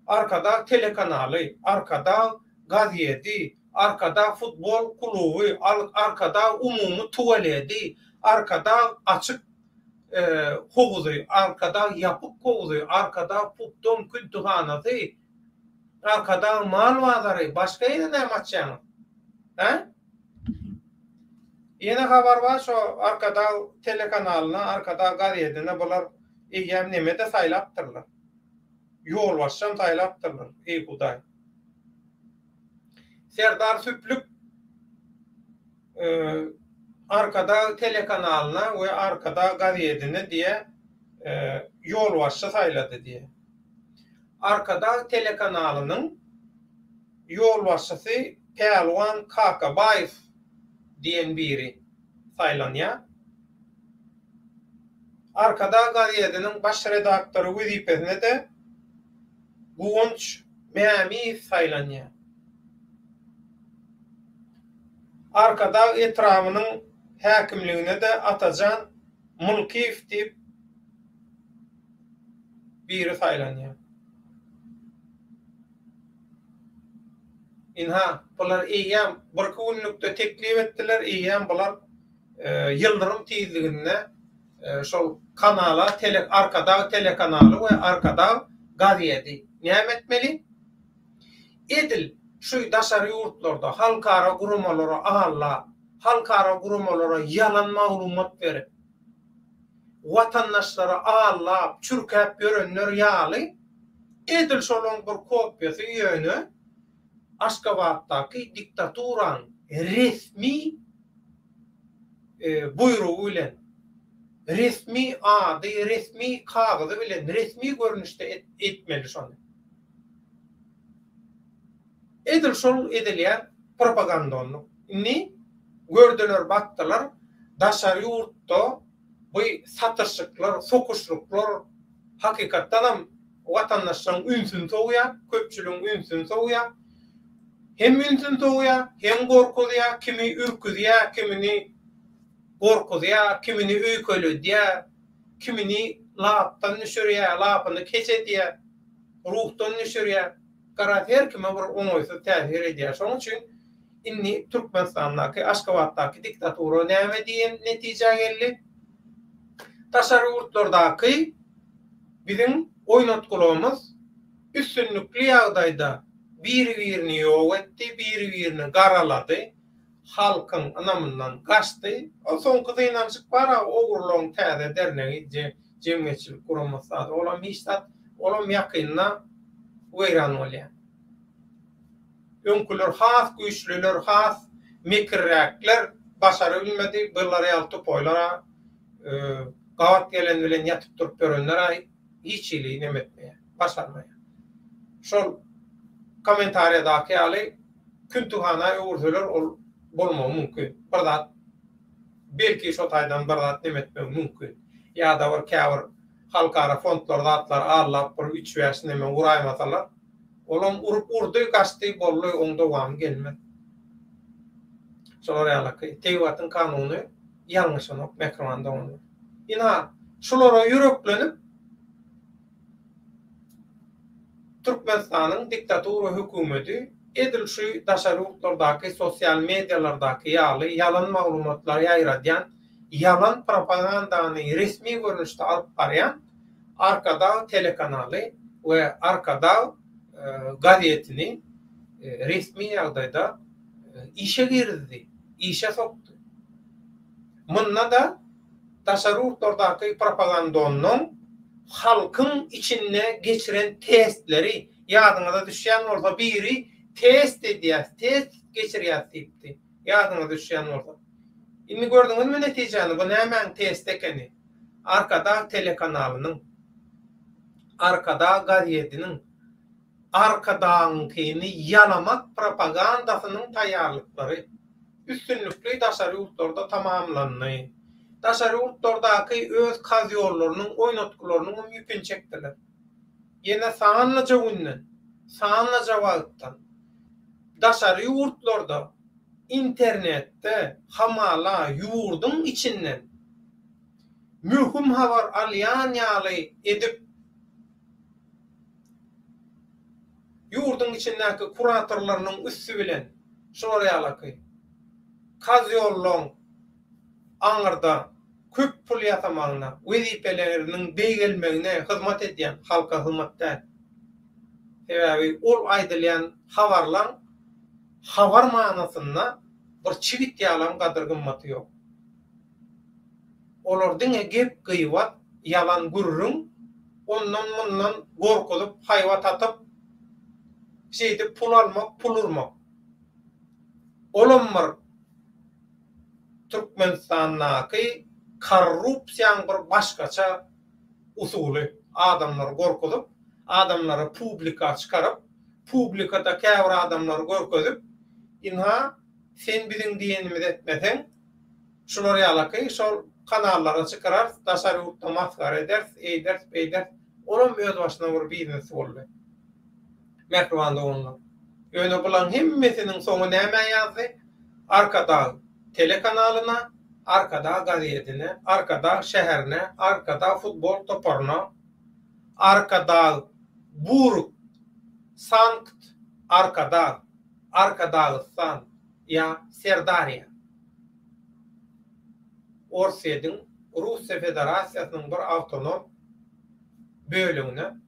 Arkadag telekanaly, Arkadag gazedi, Arkadag futbol kluby, Arkadag umumy tualedi, Arkadag açyk howuzy, Arkadag ýapyk howuzy, Arkadag pubdom küntühanasy, Arkadag mal bazary, başga ýene näme açýaňyz? Hä? Ýene habar bar şo Arkadag telekanalyna, Arkadag gazedine bular eýýäm neme-de saýlapdyrlar. Ýolbaşçam saýlapdyrlar, eý Hudaý. Serdar Süplük Arkadag telekanalyna we Arkadag gazedine diýe ýolbaşçy saýlady diýe. Arkadag telekanalynyň ýolbaşçysy Pälwan Kakabaýew diýen biri saýlanýar. Arkadag gazetiniň baş redaktory wezipesine-de Guwanç Mämiýew saýlanýar. Arkadag etrabynyň häkimligine-de Atajan Mylkyýew diýip biri saýlanýar. Ynha, bular eýýäm birki günlükde teklip etdiler, eýýäm bular ýyldyrym tizliginde şol kanala tele Arkadag telekanaly we Arkadag gazedi näme etmeli? Edil şu daşary ýurtlarda halkara guramalara aldap, halkara guramalara ýalan maglumat berip, watandaşlary aldap, çürkäp ýörenler ýaly, edil şolaň bir kopiýasy ýöne Aşgabatdaky diktaturaň resmi buýrugy bilen, resmi ady, resmi kagyzy bilen, resmi görnüşde etmeli şony. Edil şol edilýän propagandonlyk. Indi gördüler, bakdylar, daşary ýurtda. Bu satyşyklar, sokuşlyklar hakykatdanam watandaşlaryň ünsüni sowýar, köpçüligiň ünsüni sowýar. Hem ünsüni sowýar, hem gorkuzýar, kimi ürküzýär, kimini gorkuzýar, kimini öýkeledýär, kimini lapdan düşürýär, lapyny keç edýär, ruhdan düşürýär. Garaz, her kime bir oňaýsyz täsir edýär. Şonuň üçin indi Türkmenistandaky, Aşgabatdaky diktatura näme diýen netijä geldi? Daşary ýurtlardaky biziň oýnatgulagymyz üstünlikli ýagdaýda biri-birini ýok etdi, biri-birini garalady, halkyň ynamyndan gaçdy. Ol soňky synanyşyk bar-a, ogurlaryň täze dernegi, jemgyýetçilik guramasy zady, olam hiç zat, olam ýakynda weýran bolýar. Öňküler has güýçlüler, has mekirräkler başarabilmedi, bular ýaly tupoýlar-a gabat gelen bilen ýatyp durup ýörenler-ä hiç hili neme etmeýär, başarmaýar. Şol kommentariýadaky ýaly küntühana öwürseler ol bolmagy mümkin. Bir zat belki şo taýdan bir zat neme etmegi mümkin. Ýa-da bir käbir halkara fondlar zatlar aldap bir üç-bäş neme uraýmasalar, olam urup urdy, gaçdy, boldy, oň dowamy gelmez. Şolar ýalyky tebigatyň kanuny ýalňyşanok mähriban doganlar. Ynha, şulara ýüreklenip Türkmenistanyň diktatura hökümeti edil şu daşary ýurtlardaky sosial medialardaky ýaly ýalan maglumatlary ýaýradýan, ýalan propagandany resmi görnüşde alyp barýan Arkadag telekanaly we Arkadag gazetini resmi ýagdaýda işe girizdi, işe sokdy. Munda-da daşary ýurtlardaky propagandonyň halkyň içinde geçiren testleri ýadyňyza düşýän bolsa biri test edýäs, test geçirýäs diýipdi. Ýadyňyza düşýän bolsa. Indi gördüňizmi netijäni bu nämäň testi ekeni? Arkadag telekanalynyň, Arkadag gazediniň, Arkadagyňkyny ýalamak propagandasynyň taýýarlyklary üstünlikli daşary ýurtlarda tamamlandy. Daşary ýurtlardaky öz kazýollarynyň, oýnatgylarynyň hem ýüpüni çekdiler. Ýene sanlyja günden, sanlyja wagtdan daşary ýurtlarda internetde hamala ýurduň içinden möhüm habar alýan ýaly edip, ýurduň içindäki kuratorlarynyň üsti bilen şular ýalaky kazýollaň aňyrda köp pul ýasamagyna, wezipeleriniň beýgelmegine hyzmat edýän halka hyzmat däl. Sebäbi ol aýdylýan habarlaň habar manysynda bir çigit ýalam gadyr-gymmaty ýok. Olar diňe gep-gybat, ýalan gürrüň, ondan-mundan gorkuzyp, haýbat atyp, şeýdip pul almak, pul urmak. Olam bir Türkmenistandaky korrupsiýaň bir başgaça usuly. Adamlary gorkuzyp, adamlary publika çykaryp, publikada käbir adamlary görkezip, ynha, sen biziň diýenimizi etmeseň, Şular ýalaky şol kanallara çykararys, daşary ýurtda masgara ederis, eýderis, beýderis. Olam öz başyna bir biznes boldy. Mähriban doganlar. Ýöne bulaň hemmesiniň soňy nämä ýazdy? Arkadag telekanalyna, Arkadag gazetine, Arkadag şäherine, Arkadag futbol toparyna, Arkadag Burg, Sankt Arkadag, Arkadagystan ýa Serdarýa. Orsýetiň Russiýa Federasiýasynyň bir awtonom bölegine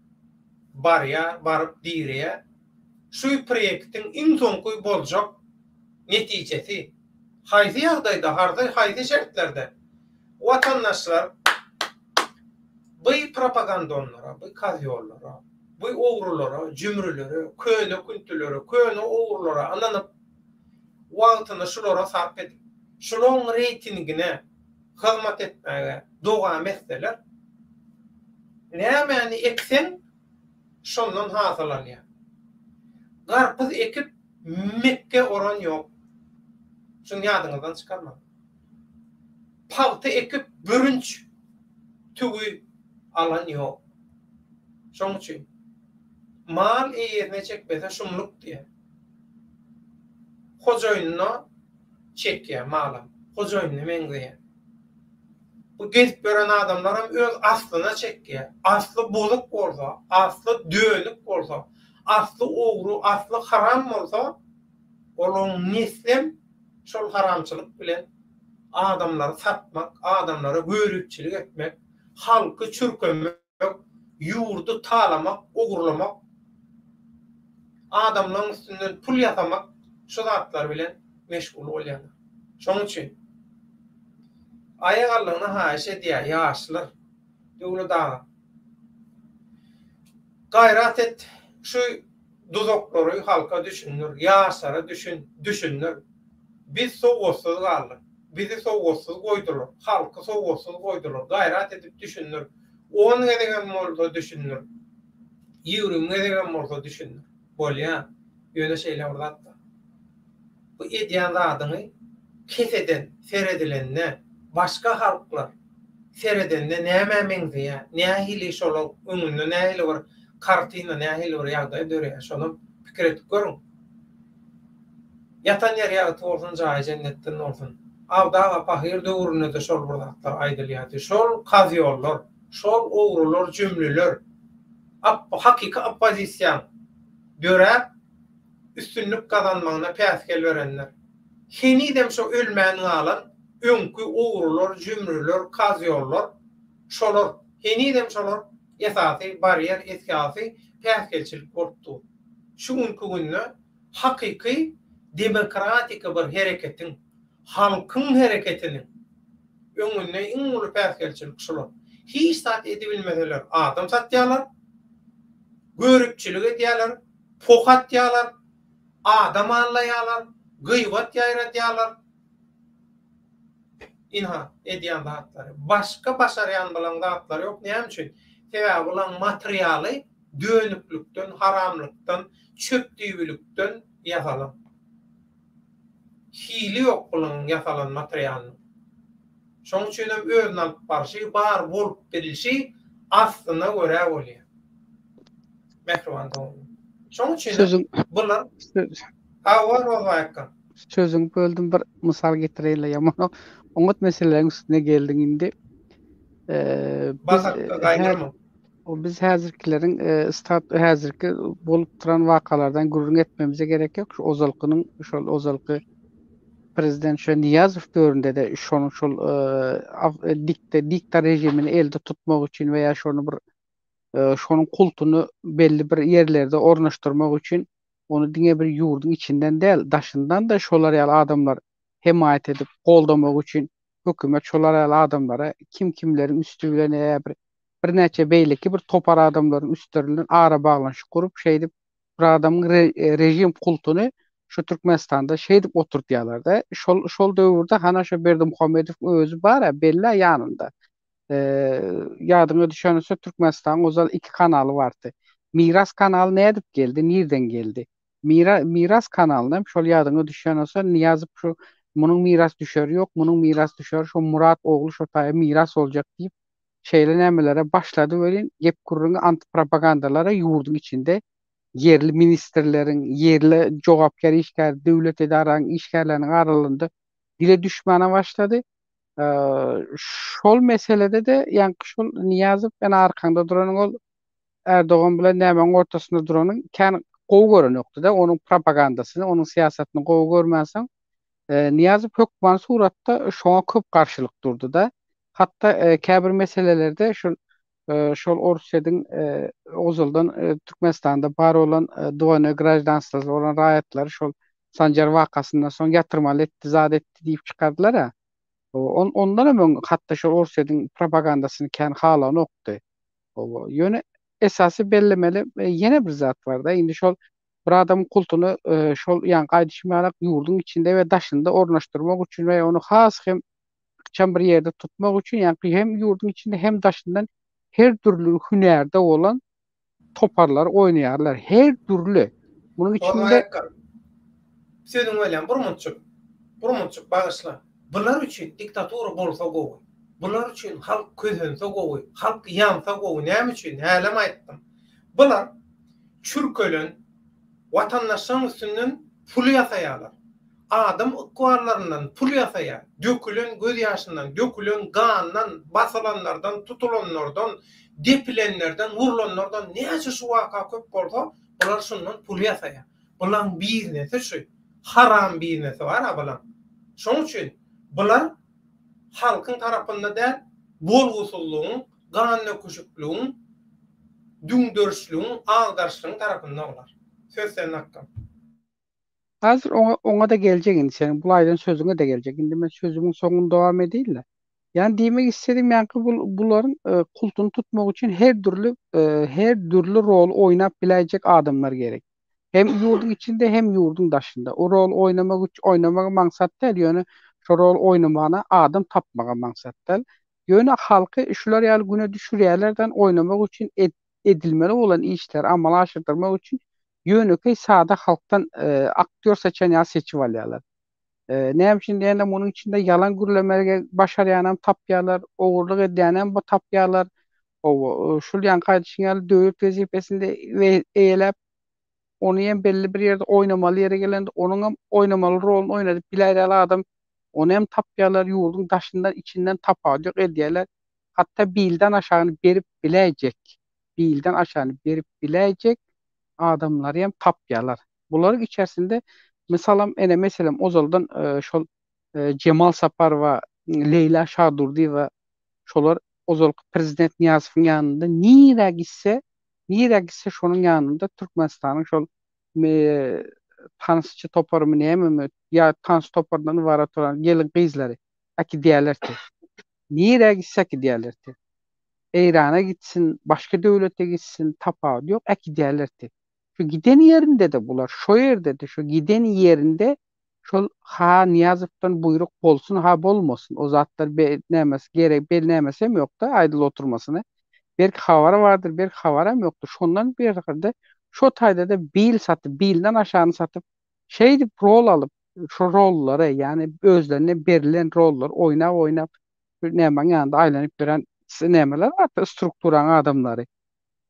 barýar, baryp direýär. Şu proýektiň iň soňky boljak netijesi haýsy ýagdaýda, harsy haýsy şertlerde watandaşlar by propagandonlara, by kazýollara, by ogrulara, jümrülere, köne küntülere, köne ogrulara ynanyp, wagtyny şulara sarp edip, şulaň reýtingine hyzmat etmäge dowam etseler, nämäni ekseň, şondan hasyl alýaň. Garpyz ekip, mekge oran ýok. Şuny ýadyňyzdan çykarmaň. Pagta ekip, bürünç. tüwi alan ýok. Şoň üçin mal eýesine çekmese şumluk diýýär. Hojaýynyna çekýär malam. Hojaýynyna meňzeýär. Bu gezip ýören adamlaram öz aslyna çekýär. Asly bozuk bolsa, asly dönük bolsa, asly ogry, asly haram bolsa, olaň neslem şol haramçylyk bilen adamlary satmak, adamlara göripçilik etmek, halky çürkemek, ýurdy talamak, ogurlamak, adamlaryň üstünden pul ýasamak şu zatlar bilen meşgul bolýarlar. Şonuň üçin aýagallygyny haýyş edýär ýaşlar. Döwlet aga. Gaýrat et şu duzaklary halka düşündir, ýaşlara düşün, düşündir. Biz sowatsyz galdyk. Bizi sowatsyz goýdular. Halky sowatsyz goýdular. Gaýrat edip düşündir. On gezegem bolsa düşündir. Ýigrimi gezegem bolsa düşündir. Bolýa. Ýöne şeýle bir zat bar. Bu edýän zadyňy keseden seredilende başga halklar seredende nämä meňzeýär, nähili şolaň öňünde nähili bir kartina, nähili bir ýagdaý döreýär, şonam pikir edip görüň. Ýatan ýeri ýagty bolsun, jaýy jennetden bolsun. Abdy aga pahyr döwründe-de şol bir zatlar aýdylýardy. Şol kazýollar, şol ogrular, jümlüler, hakyky oppozisiýaň döräp, üstünlik gazanmagyna päsgel berenler. Henizem şo ölmän galan öňki ogrular, jümrüler, kazýollar şolar. Henizem şolar esasy barýer, esasy päsgelçilik bolup dur. Şu günki günde hakyky demokratiki bir hereketiň, halkyň hereketiniň öňünde iň uly päsgelçilik şular. Hiç zat edibilmeseler adam satýarlar, göripçilik edýärler, poh atýarlar, adam aldaýarlar, gybat ýaýradýarlar. Ynha, edýän zatlary. Başga başarýan bulaň zatlary ýok. Näme üçin? Sebäbi bulaň materialy dönüklikden, haramlykdan, çöpdüýbülikden ýasalan. Hili ýok bulaň ýasalan materialynyň. Şoň üçin hem özüni alyp barşy, bar bolup bilşi aslyna görä bolýar. Mähriban doganlar. Şoň üçin hem bular Hawa, Rozbaý akga. Sözüňi böldüm bir mysal getireýin-le ýaman oňat meseleleriň üstüne geldiň indi. Bas akga gaýdyrma. Biz häzirkileriň stat häzirki bolup duran wakalardan gürrüň etmemize gerek ýok. Şu ozalkynyň şol ozalky prezident şo Nyýazow döwründe-de şonuň şol dikte dikta režimini elde tutmak üçin we ýa şony bir şonuň kultuny belli bir ýerlerde ornaşdyrmak üçin ony diňe bir ýurduň içinden däl, daşyndan-da şolar ýaly adamlar hemaýat edip goldamak üçin hökümet şolar ýaly adamlara kim-kimleriň üsti bilen ýa bir birnäçe beýleki bir topar adamlaryň üstlerinden arabaglanyşyk gurup şeýdip bir adamyň režim kultuny şu Türkmenistanda şeýdip oturdýarlar-da. Şol şol döwürde hana şo Berdimuhamedowyň özi bar-a, belli-ä ýanynda. Ýadyňa düşen bolsa Türkmenistanyň ozal iki kanaly bardy. Miras kanaly nädip geldi, nirden geldi? Mira, Miras kanalyny hem şol ýadyňa düşýän bolsa Nyýazow şu munuň mirasdüşeri ýok, munuň mirasdüşeri şo Murat ogly şo taýa miras boljak diýip şeýle nämelere başlady welin gep-gürrüňi antipropagandalara ýurduň içinde ýerli ministrleriň, ýerli jogapkär işgär, döwlet edaranyň işgärleriniň aralygynda dile düşmäne başlady. Şol meselede-de ýaňky şol Nyýazow ene arkaňda duranyň ol Erdogan bilen nämäň ortasynda duranyň kän gowy görenokdy-da, onuň propagandasyny, onuň syýasatyny gowy görmänsoň Nyýazow hökman suratda şoňa köp garşylyk durdy-da. Hatda käbir meselelerde şol şol Orsýetiň ozaldan Türkmenistanda bar bolan dwoýnoý graždanstwasy bolan raýatlary şol Sanjar wakasyndan soň ýatyrmaly etdi, zat etdi diýip çykardylar-a. Ondan hem öň hatda şol Orsýetiň propagandasyny kän halanokdy. Ýöne esasy bellemeli ýene bir zat bar-da, indi şol bir adamyň kultuny şol ýaňky aýdyşym ýaly ýurduň içinde we daşynda ornaşdyrmak üçin we ony has hem ykjam bir ýerde tutmak üçin ýaňky hem ýurduň içinde hem daşyndan her dürli hünärde bolan toparlar oýnaýarlar. Her dürli. Munuň içinde Sözüňi bölýän, bir munçuk. Bir munçuk bagyşla. Bular üçin diktatura bolsa gowy. Bular üçin halk kösense gowy, halk ýansa gowy. Näme üçin? Hälem aýtdym. Bular çürkelen watandaşlaryň üstünden pul ýasaýarlar. Adam ykballaryndan pul ýasaýar. Dökülen göz ýaşyndan, dökülen gandan, basylanlardan, tutulanlardan, depilenlerden, urlanlardan näçe şu waka köp bolsa, bular şundan pul ýasaýar. Bulaň biznesi şu. Haram biznesi bar-a bulaň. Şoň üçin bular halkyň tarapynda däl, bolgusyzlygyň, gandöküşikligiň, düňderişligiň, agdaryşlygyň tarapynda bular. Söz sende akgam. Häzir oňa oňa-da geljek indi seniň bul aýdan sözüňe-de geljek. Indi men sözümiň soňuny dowam edeýin-le. Ýani diýmek istedigim ýaňky bul bularyň kultuny tutmak üçin her dürli her dürli roly oýnap biläýjek adamlar gerek. Hem ýurduň içinde hem ýurduň daşynda. O rol oýnamak üç oýnamagy maňsat däl, ýöne şo rol oýnamana adam tapmagam maňsat däl. Ýöne halky şular ýaly güne düşürýärlerden oýnamak üçin edilmeli bolan işleri amala aşyrdyrmak üçin ýönekeý sada halkdan aktýor seçen ýaly seçip alýarlar. Näme üçin diýende munuň içinde ýalan gürlemegi başarýanam tapýarlar, ogurlyk edýänem tapýarlar. Hawa, şul ýaňky aýdyşyň ýaly döwlet wezipesinde eýeläp, ony hem belli bir ýerde oýnamaly ýere gelende onuň hem oýnamaly roluny oýnadyp biläýer ýaly adam ony hem tapýarlar, ýurduň daşyndan, içinden tapawut ýok edýärler. Hatda bilden aşagyny berip biläýjek, bilden aşagyny berip biläýjek adamlary hem tapýarlar. Bularyň içerisinde mysalam ene meselem ozaldan şol Jemal Saparowa, Leýla Şadurdyýewa şolar ozalky prezident Nyýazowyň ýanynda nirä gitse, nirä gitse şonuň ýanynda Türkmenistanyň şol tansçy toparymy nämemi ýa tans toparyndan ybarat bolan gelin-gyzlary äkidýärlerdi. Nirä gitse äkidýärlerdi. Eýrana gitsin, başga döwlete gitsin, tapawudy ýok, äkidýärlerdi. Şu giden ýerinde-de bular şo ýerde-de şo giden ýerinde şol ha Nyýazowdan buýruk bolsun ha bolmasyn o zatlar be nämesi gerek bel nämesem ýokda aýdylyp oturmasyna belki habary bardyr belki habaram ýokdur şondan berkide şo taýdada bil satyp bilden aşagyny satyp şeýdip rol alyp şo rollary ýagny özlerine berilen rollary oýnap oýnap nämäň ýanynda aýlanyp ýören nämeler barda strukturaň adamlary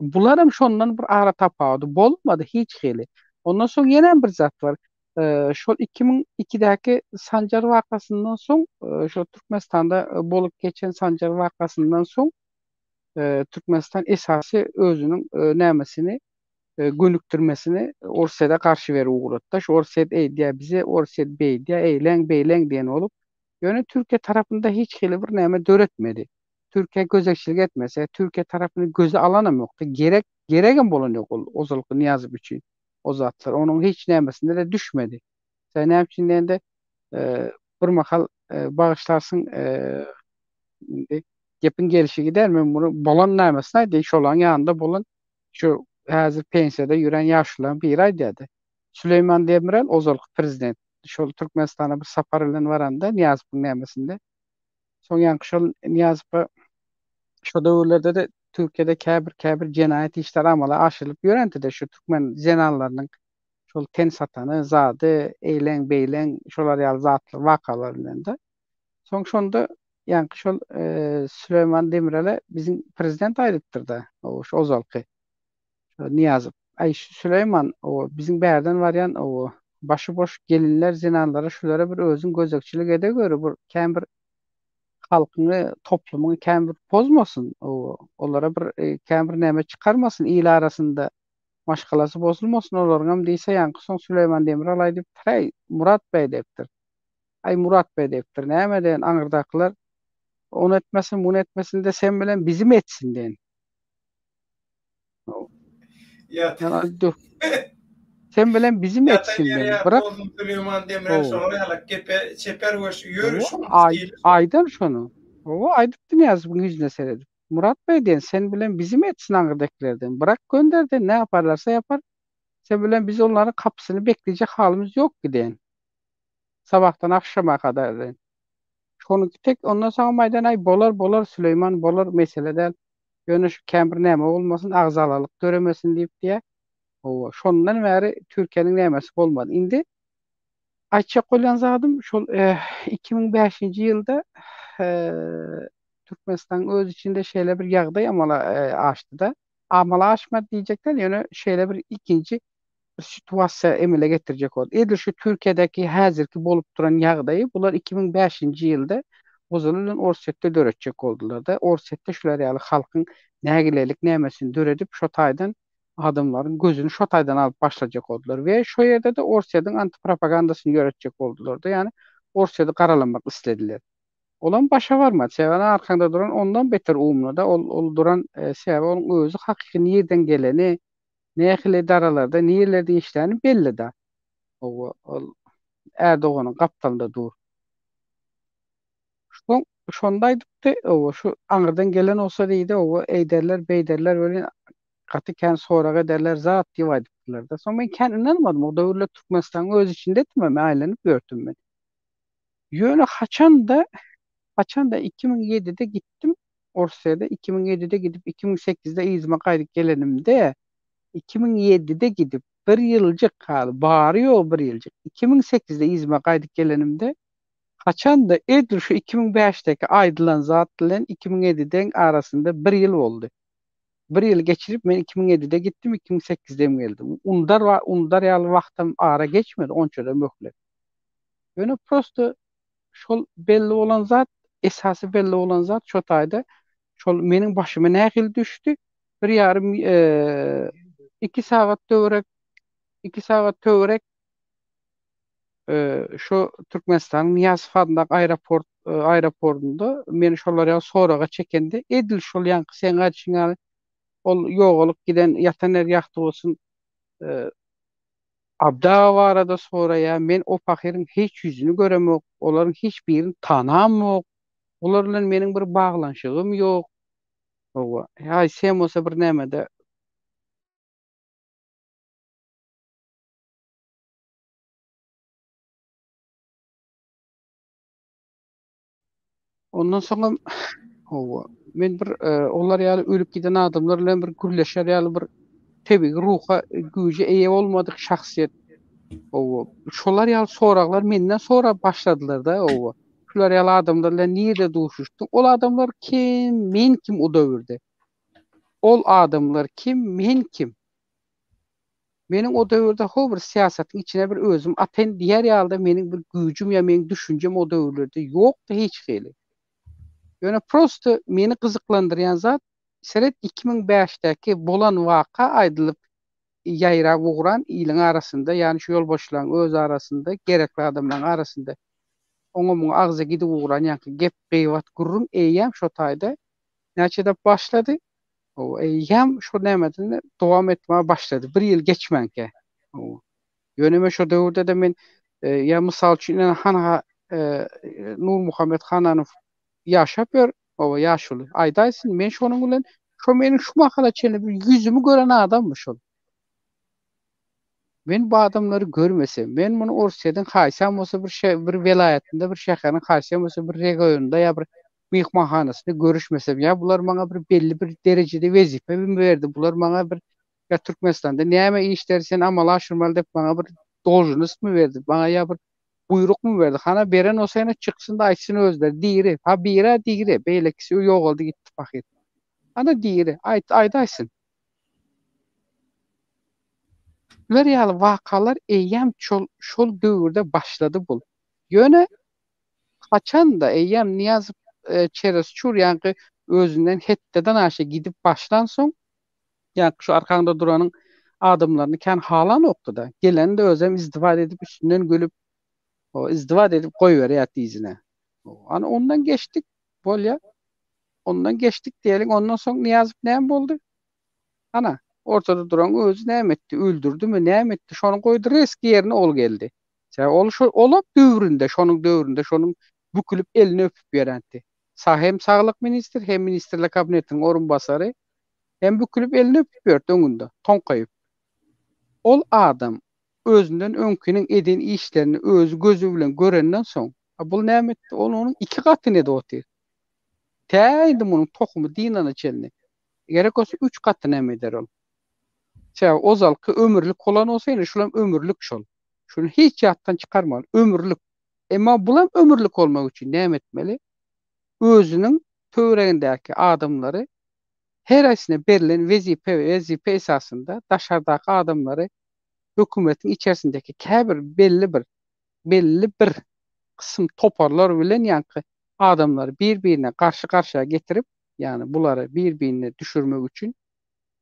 Bularam şondan bir ara tapawudy bolmady hiç hili. Ondan soň ýenem bir zat bar. Şol 2002-däki Sanjar wakasyndan soň, şol Türkmenistanda bolup geçen Sanjar wakasyndan soň Türkmenistan esasy özüniň nämesini gönükdirmesini Orsýete garşy berip ugratdy. Şu Orsýet eýdýär bize, Orsýet beýdýär, eýleň, beýleň diýen bolup. Ýöne Türkiýe tarapynda hiç hili bir näme döretmedi. Türkiýä gözegçilik etmese, Türkiýe tarapyny göze alanam ýokdy. Gerek, geregem bolan ýok ol ozalky Nyýazow üçin o zatlar. Onuň hiç nämesinde-de düşmedi. Sen näme üçin diýende, bir mahal bagyşlarsyň, indi gepiň gelşi gider, men muny bolan nämesini aýdaýyn, şolaryň ýanynda bolan şu häzir pensiýada ýören ýaşulularyň biri aýdýardy. Süleýman Demirel ozalky prezident, şol Türkmenistana bir sapar bilen baranda Nyýazowyň nämesinde, Soň ýaňky şol Nyýazowa şo döwürlerde-de Türkiýede käbir käbir jenaýat işler amala aşyrylyp ýörentide şu türkmen zenanlarynyň şol ten satany zady eýleň beýleň şolar ýaly zatlar wakalar bilen-de. Soň şonda ýaňky şol Süleýman Demirele biziň prezident aýdypdyr-da, o şu ozalky şo Nyýazow. Aý Süleýman o biziň bärden barýan o başy boş gelinler zenanlara şulara bir özüň gözegçilik edeweri bir kän bir halkyňy toplumyňy kän bir pozmasyn o olara bir kän bir näme çykarmasyn il arasynda maşgalasy bozulmasyn olaryňam diýse ýaňky soň Süleýman Demirel aýdypdyr äý Murat beý diýipdir aý Murat beý diýipdir näme diýen aňyrdakylar ony etmesin muny etmesin de sen bilen bizim etsin diýen Ýa Sen bilen bizim etsin diýen. Bırak. Süleyman Demirel şolar ýaly gepe çeper we şu ýörüş Aýdan şony. Owa aýdypdy Nyýazowyň ýüzüne seredip. Murat beý diýen sen bilen bizim etsin aňyrdaklerden. Bırak gönder diýen ne yaparlarsa yapar. Sen bilen biz onlaryň kapysyny beklejek halymyz ýok diýen. Sabahdan akşama kadar diýen. Şonuňky tek ondan soňam aýdan aý bolar bolar Süleýman bolar mesele däl. Ýöne şu kän bir näme bolmasyn agzalalyk döremesin diýip diýä. Hawa şondan bäri Türkiýäniň nämesi bolmady. Indi aýtjak bolýan zadym şol 2005-nji ýylda. Türkmenistanyň öz içinde şeýle bir ýagdaý amala aşdy-da. Amala aşmady diýjek däl, ýöne şeýle bir ikinji bir situasiýa emele getirjek boldy. Edil şu Türkiýedäki häzirki bolup duran ýagdaýy bular 2005-nji ýylda ozaly bilen Orsýetde döretjek boldular-da. Orsýetde şular ýaly halkyň nägilelik nämesini döredip, şo taýdan adamlaryň gözüni şo taýdan alyp başlajak boldular we şo ýerde-de Orsýetiň antipropagandasyny ýöretjek boldular-da, ýagny Orsýeti garalamak islediler. Olam başa barmady. Sebäbi arkaňda duran ondan beter umnyda, ol ol duran sebäbi onuň özi hakyky nirden geleni, nähili edaralarda, nirelerde işläni belli-da. Hawa, ol Erdoganyň gapdalynda dur. Şoň şonda aýdypdy, hawa, şu aňyrdan gelen bolsa diýdi, hawa, eýderler, beýderler welin gaty kän sorag ederler zat diýip aýdypdylar-da. Soň men kän ynanmadym. O döwürler Türkmenistanyň öz içindedim men, aýlanyp ýördüm men. Ýöne haçanda, haçanda 2007-de gitdim Orsýede, 2007-de gidip, 2008-de yzyma gaýdyp gelenimde, 2007-de gidip, bir ýyljyk hal, bary-ýogy bir ýyljyk, 2008-de yzyma gaýdyp gelenimde, haçanda edil şu 2005-däki aýdylan zat bilen 2007-deň arasynda bir ýyl boldy. Bir ýyl geçirip, men 2007-de gitdim, 2008-de hem geldim. Undar, undar ýaly wagtam ara geçmedi, onça-da möhlet. Ýöne prosto şol belli bolan zat, esasy belli bolan zat şo taýda şol meniň başyma nähili düşdi? Bir ýarym iki sagat töwerek iki sagat töwerek şo Türkmenistanyň Nyýazow adyndaky aeroport aeroportunda meni şolar ýaly soraga çekende edil şol ýaňky seň aýdyşyň ýaly ol ýogalyp giden ýatan ýeri ýagty bolsun Abdy aga barada soraýar, men o pahyryň hiç ýüzüni göremok, olaryň hiç birini tanamok, olar bilen meniň bir baglanyşygym ýok. Hawa, haýsy hem bolsa bir nämede. Ondan soňam hawa, men bir olar ýaly ölüp giden adamlar bilen bir gürleşer ýaly bir tebigy ruha güýje eýe bolmadyk şahsyýet. Hawa, şolar ýaly soraglar menden sorap başladylar-da, hawa. Şular ýaly adamlar bilen nirde duşuşdyň? Ol adamlar kim, men kim o döwürde? Ol adamlar kim, men kim? Meniň o döwürde ho bir syýasatyň içine bir özüm atyn diýer ýalyda meniň bir güýjüm ýa meniň düşünjem o döwürlerde ýokdy hiç hili. Ýöne prosto meni gyzyklandyrýan zat seret 2005-däki bolan waka aýdylyp ýaýrap ugran iliň arasynda ýagny şu ýolbaşçylaryň öz arasynda gerekli adamlaryň arasynda oňa muňa agza gidip ugran ýaňky gep gybat gürrüň eýýäm şo taýda näçede başlady Hawa, eýýäm şo nämeden dowam etmäge başlady, bir ýyl geçmänkä. Hawa. Ýöne men şo döwürde-de men ýa mysal üçin ine hanha Nurmuhammet Hananow ýaşap ýör, hawa, ýaşuly. Aýdaýsyn, men şonuň bilen şo meniň şu mahala çenli bir ýüzümi gören adammy şol? Men bu adamlary görmesem, men muny Orsýetiň haýsam bolsa bir bir welaýatynda, bir şäheriň haýsam bolsa bir regionynda ýa bir myhmanhanasynda görüşmesem, ýa bular maňa bir belli bir derejede wezipe mi berdi, bular maňa bir ýa Türkmenistanda näme işleri sen amala aşyrmaly diýip maňa bir dolžnostmy berdi, maňa ýa bir buýrukmy berdi, hana beren bolsa ýene çyksyn-da aýtsyn özleri, diri, ha biri-ä diri, beýlekisi ýogaldy gitdi pahyr. Ana diri, aýt, aýdaýsyn. Bular ýaly wakalar eýýäm şol şol döwürde başlady bul. Ýöne haçanda eýýäm Nyýazow çeresçur ýaňky özünden hetdeden aşa gidip başlansoň ýaňky şu arkaňda duranyň adamlaryny kän halanokdy-da. Gelende özem izdiwat edip üstünden gülüp izdiwat edip goýberýärdi yzyna. Ana ondan geçdik bolýa. Ondan geçdik diýeliň ondan soň Nyýazow näme boldy? Ana, ortada duran özi näme etdi? Öldürdimi, näme etdi? Şony goýdy, reski ýerine ol geldi. Sebäbi ol şo olam döwründe, şonuň döwründe şonuň bükülip elini öpüp ýörenti. Sa hem saglyk ministri, hem ministrler kabinetiniň orunbasary hem bükülip elini öpüp ýördi öňünde, toňkaýyp. Ol adam özünden öňkiniň eden işlerini özi gözi bilen görenden soň, a bul näme etdi? Ol onuň iki gatyny edip otyr. Tä indi munuň tohumy dynana çenli. Gerek bolsa üç gatyny hem eder ol. Sebäbi ozalky ömürlik bolan bolsa indi şulam ömürlik şol. Şuny hiç ýatdan çykarmaly. Ömürlik. Emma bulam ömürlik bolmak üçin näme etmeli? Özüniň. töweregindäki adamlary her haýsyna berlen wezipe wezipe esasynda daşardaky adamlary hökümetiň içerisindäki käbir belli bir belli bir kysym toparlar bilen ýaňky adamlary bir-birine garşy-garşyýa getirip, ýagny bulary bir-birine düşürmek üçin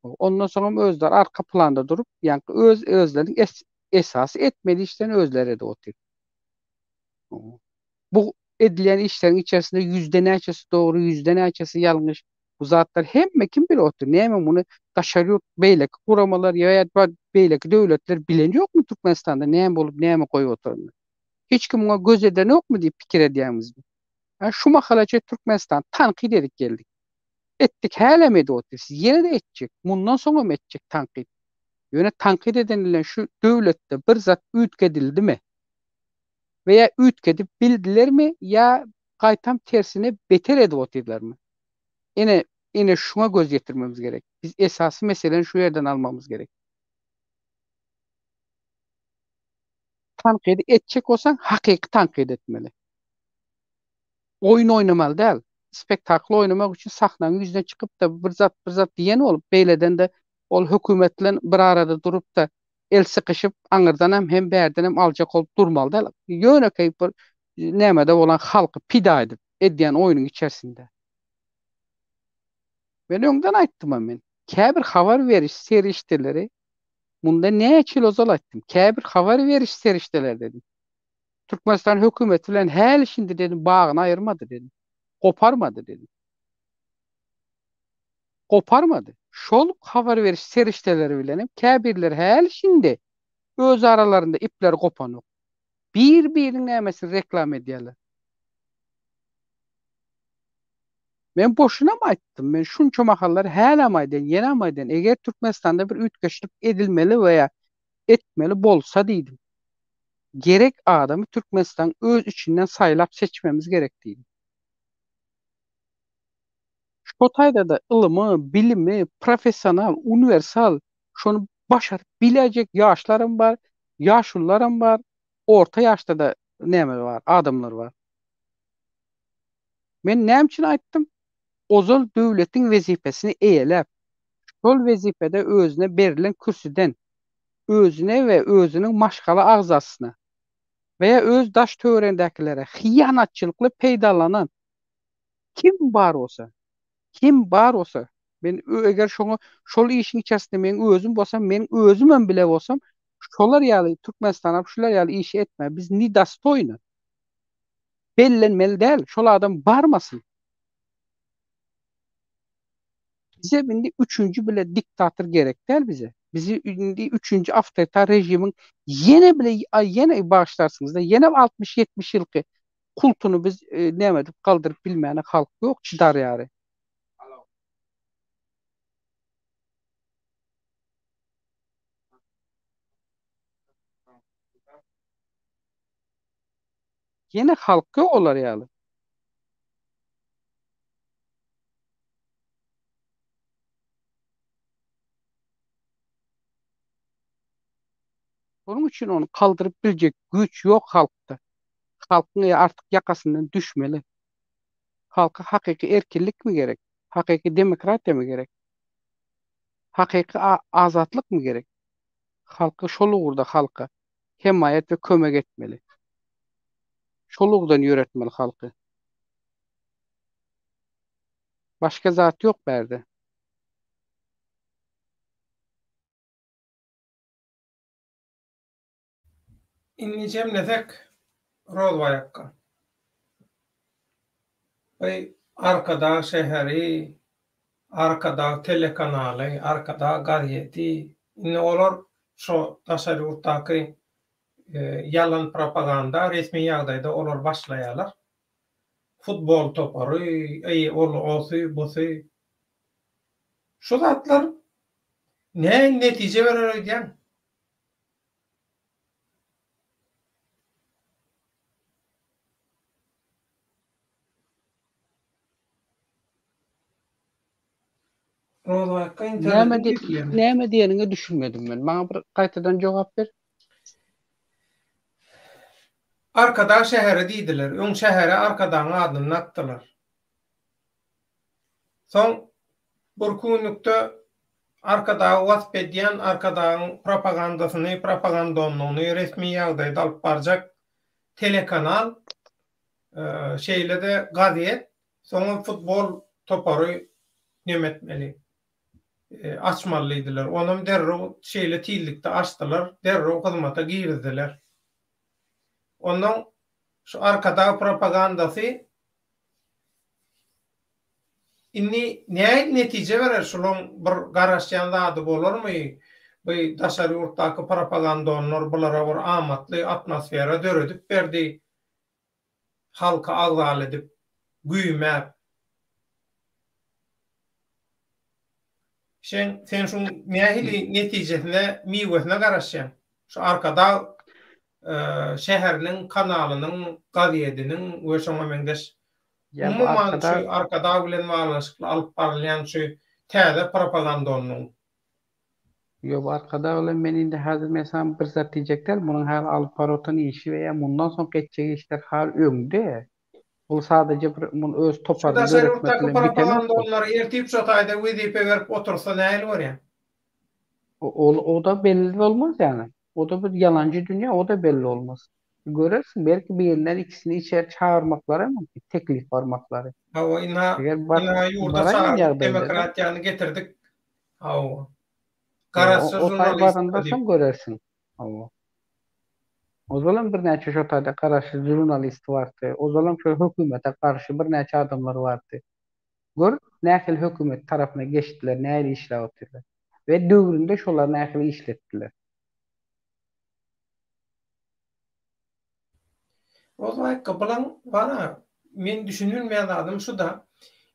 ondan soňam özleri arka planda durup, ýaňky öz özleriniň esasy etmeli işlerini özleri edip otyr. Bu edilýän işleriň içerisinde ýüzde näçesi dogry, ýüzde näçesi ýalňyş, bu zatlar hemme kim bilip otyr? Näme muny daşary ýurt beýleki guramalar ýa beýleki döwletler bilen ýokmy Türkmenistanda näme bolup näme goýup oturanyny? Hiç kim muňa göz edenokmy diýip pikir edýäňizmi? Hä şu mahala çenli Türkmenistany tankyt edip geldik. Etdik hälem edip otyrys. Ýene-de etjek. Mundan soňam etjek tankyt. Ýöne tankyt eden bilen şu döwletde bir zat üýtgedildimi? We ýa üýtgedip bildilermi ýa gaýtam tersine beter edip otyrlarmy? Ine, ine şuňa göz ýetirmemiz gerek. Biz esasy meseleni şu ýerden almagymyz gerek. Tankydy etjek bolsaň hakyky tankyt etmeli. Oýun oýnamaly däl. Spektakl oýnamak üçin sahnaň ýüzüne çykyp-da bir zat bir zat diýen bolup beýleden-de ol hökümet bilen bir arada durup-da el sykyşyp aňyrdanam hem bärdenem aljak bolup durmaly däl. Ýönekeý bir nämede bolan halky pida edip edýän oýnuň içerisinde. Men öňden aýtdym-a men. Käbir habar beriş serişdeleri munda näçe ýyl ozal aýtdym. Käbir habar beriş serişdeleri dedim. Türkmenistan hökümeti bilen häli-şindi dedim bagyny aýyrmady dedim. Goparmady dedim. Goparmady. Şol habar beriş serişdeleri bilen hem käbirleri häli-şindi öz aralarynda ipleri gopanok. Bir-biriniň nämesini reklama edýärler. Men boşunam aýtdym, men şunça mahallar hälem aýdýan, ýenem aýdýan, eger Türkmenistanda bir üýtgeşlik edilmeli we ýa etmeli bolsa diýdim. Gerek adamy Türkmenistanyň öz içinden saýlap seçmemiz gerek diýdim. Şo taýda-da ylymy, bilimi, professional, uniwersal, şony başaryp biläýjek ýaşlaram bar, ýaşulularam bar, orta ýaşda-da näme bar, adamlar bar. Men näme üçin aýtdym? Ozal döwletiň wezipesini eýeläp, şol wezipede özüne berlen kürsüden özüne we özüniň maşgala agzasyna we ýa öz daş-töweregindäkilere hyýanatçylykly peýdalanan kim bar bolsa, kim bar bolsa, men eger şoňa şol işiň içerisinde meň özüm bolsam, meň özümem bile bolsam, şolar ýaly Türkmenistana şular ýaly işi etme, biz nedostoýny. Bellenmeli däl, şol adam barmasyn. Bize indi üçünji bile diktator gerek däl bize. Bizi indi üçünji awtoritar režimiň ýene bile ýene bagyşlarsyňyzda ýene 60-70 ýylky kultuny biz e, näme edip galdyryp bilmäne halk ýok çydar ýary. Ýene halk ýok olar ýaly. Şonuň üçin ony kaldyryp biljek güýç ýok halkda. Halkyň artyk ýakasyndan düşmeli. Halka hakyky erkinlikmi gerek? Hakyky demokratiýamy gerek? Hakyky azatlykmy gerek? Halky şol ugurda halka hemaýat we kömek etmeli. Şol ugurdan ýöretmeli halky. Başga zat ýok bärde. Indi jemlesek Rozbaý akga. Bu Arkadag şäheri, Arkadag telekanaly, Arkadag gazeti, indi olar şo daşary ýurtdaky ýalan propaganda resmi ýagdaýda olar başlaýarlar. Futbol topary, eý ol osy, busy. Şu zatlar nähili netije berer öýdýäň? Näme näme diýeniňe düşünmedim men. Maňa bir gaýtadan jogap ber. Arkadag şäheri diýdiler. Öň şähere Arkadagyň adyny dakdylar. Soň birki günlükde Arkadagy wasp edýän Arkadagyň propagandasyny, propagandonlygyny resmi ýagdaýda alyp barjak telekanal, şeýle-de gazet, soňam futbol topary neme etmeli, açmaly diýdiler. Onam derrew şeýle tizlikde açdylar, derrew hyzmata girizdiler. Onnoň şu Arkadag propagandasy Indi nähili netije berer şulaň bir garaşýan zady bolarmy bu daşary ýurtdaky propagandonlar bulara bir amatly atmosfera döredip berdi halky agzaly edip güýmäp Şeň sen şuň nähili netijesine miwesine garaşýaň şu Arkadag şäheriniň kanalynyň gazediniň we şoňa meňzeş Umuman şu Arkadag bilen baglanyşykly alyp barylýan şu täze propagandonyň. Ýok bu Arkadag bilen men indi häzir men saňa bir zat diýjek däl, munuň häli alyp baryp oturan işi we ýa mundan soňky etjek işler hal öňde. Bul sadaja bir mun öz Şu toparyny daşary döretmek ýurtdaky bilen bitenok bu. propagandonlary ertip şo taýda wezipe berip otursa nähili görýäň? Ol o-da belli bolmaz ýaňy. O-da bir ýalanjy dünýä, o-da belli bolmaz. Görersiň, belki birinden ikisini içeri çagyrmaklary mümkin, teklip barmaklary. Hawa, ynha, Eger bar, ynha ýurda baraýan çagyrdyk, ýagdaýynda-da. demokratiýany getirdik. Hawa. Hawa, Garaşsyz o taý žurnalistika baranda diýip. soň görersiň. Hawa. Ozalam birnäçe şo taýda garaşsyz žurnalist bardy. Ozalam şo hökümete garşy birnäçe adamlar bardy. Gör, nähili hökümet tarapyna geçdiler, nähili işläp otyrlar. We döwründe şolary nähili işletdiler. Rozbaýka bulaň bar-a, men düşünilmeýän zadym şu-da,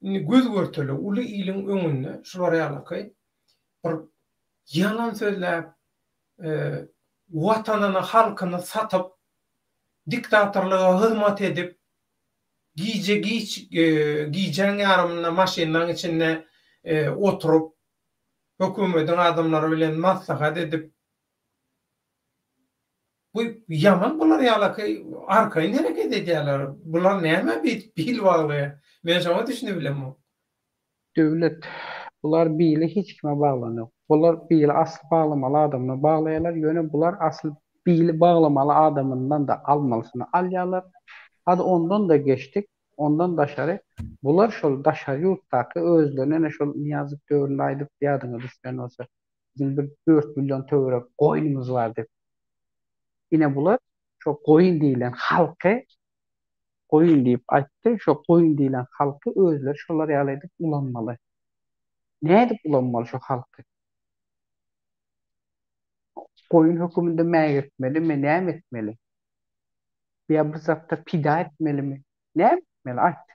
indi göz-görtele uly iliň öňünde şular ýalaky bir ýalan sözläp, watanyny, halkyny satyp, diktatorlyga hyzmat edip, gije giç, gijäň ýarymynda maşynlaň içinde oturyp, hökümediň adamlary bilen maslahat edip, Bu ýaman bular ýalaky arkaýyn hereket edýärler. Bular nämä beýdip bil baglaýar? Men şoňa düşünibilemok. Döwlet, bular bili hiç kime baglanok. Bular bili asyl baglamaly adamyna baglaýarlar, ýöne bular asyl bili baglamaly adamyndan-da almalysyny alýarlar. Hadi ondan-da geçdik, ondan daşary bular şol daşary ýurtdaky özlerine ene şol Nyýazow döwründe aýdypdy ýadyňa düşýän bolsa, biziň bir 4 million töwerek goýnumyz bar diýip. Ine bular şo goýun diýlen halky goýun diýip aýtdy, şo goýun diýlen halky özleri şolar ýaly edip ulanmaly. Nädip ulanmaly şo halky? Goýun höküminde mägirtmelimi, näme etmeli? Ýa bir zatda pida etmelimi? Näme etmeli, aýt.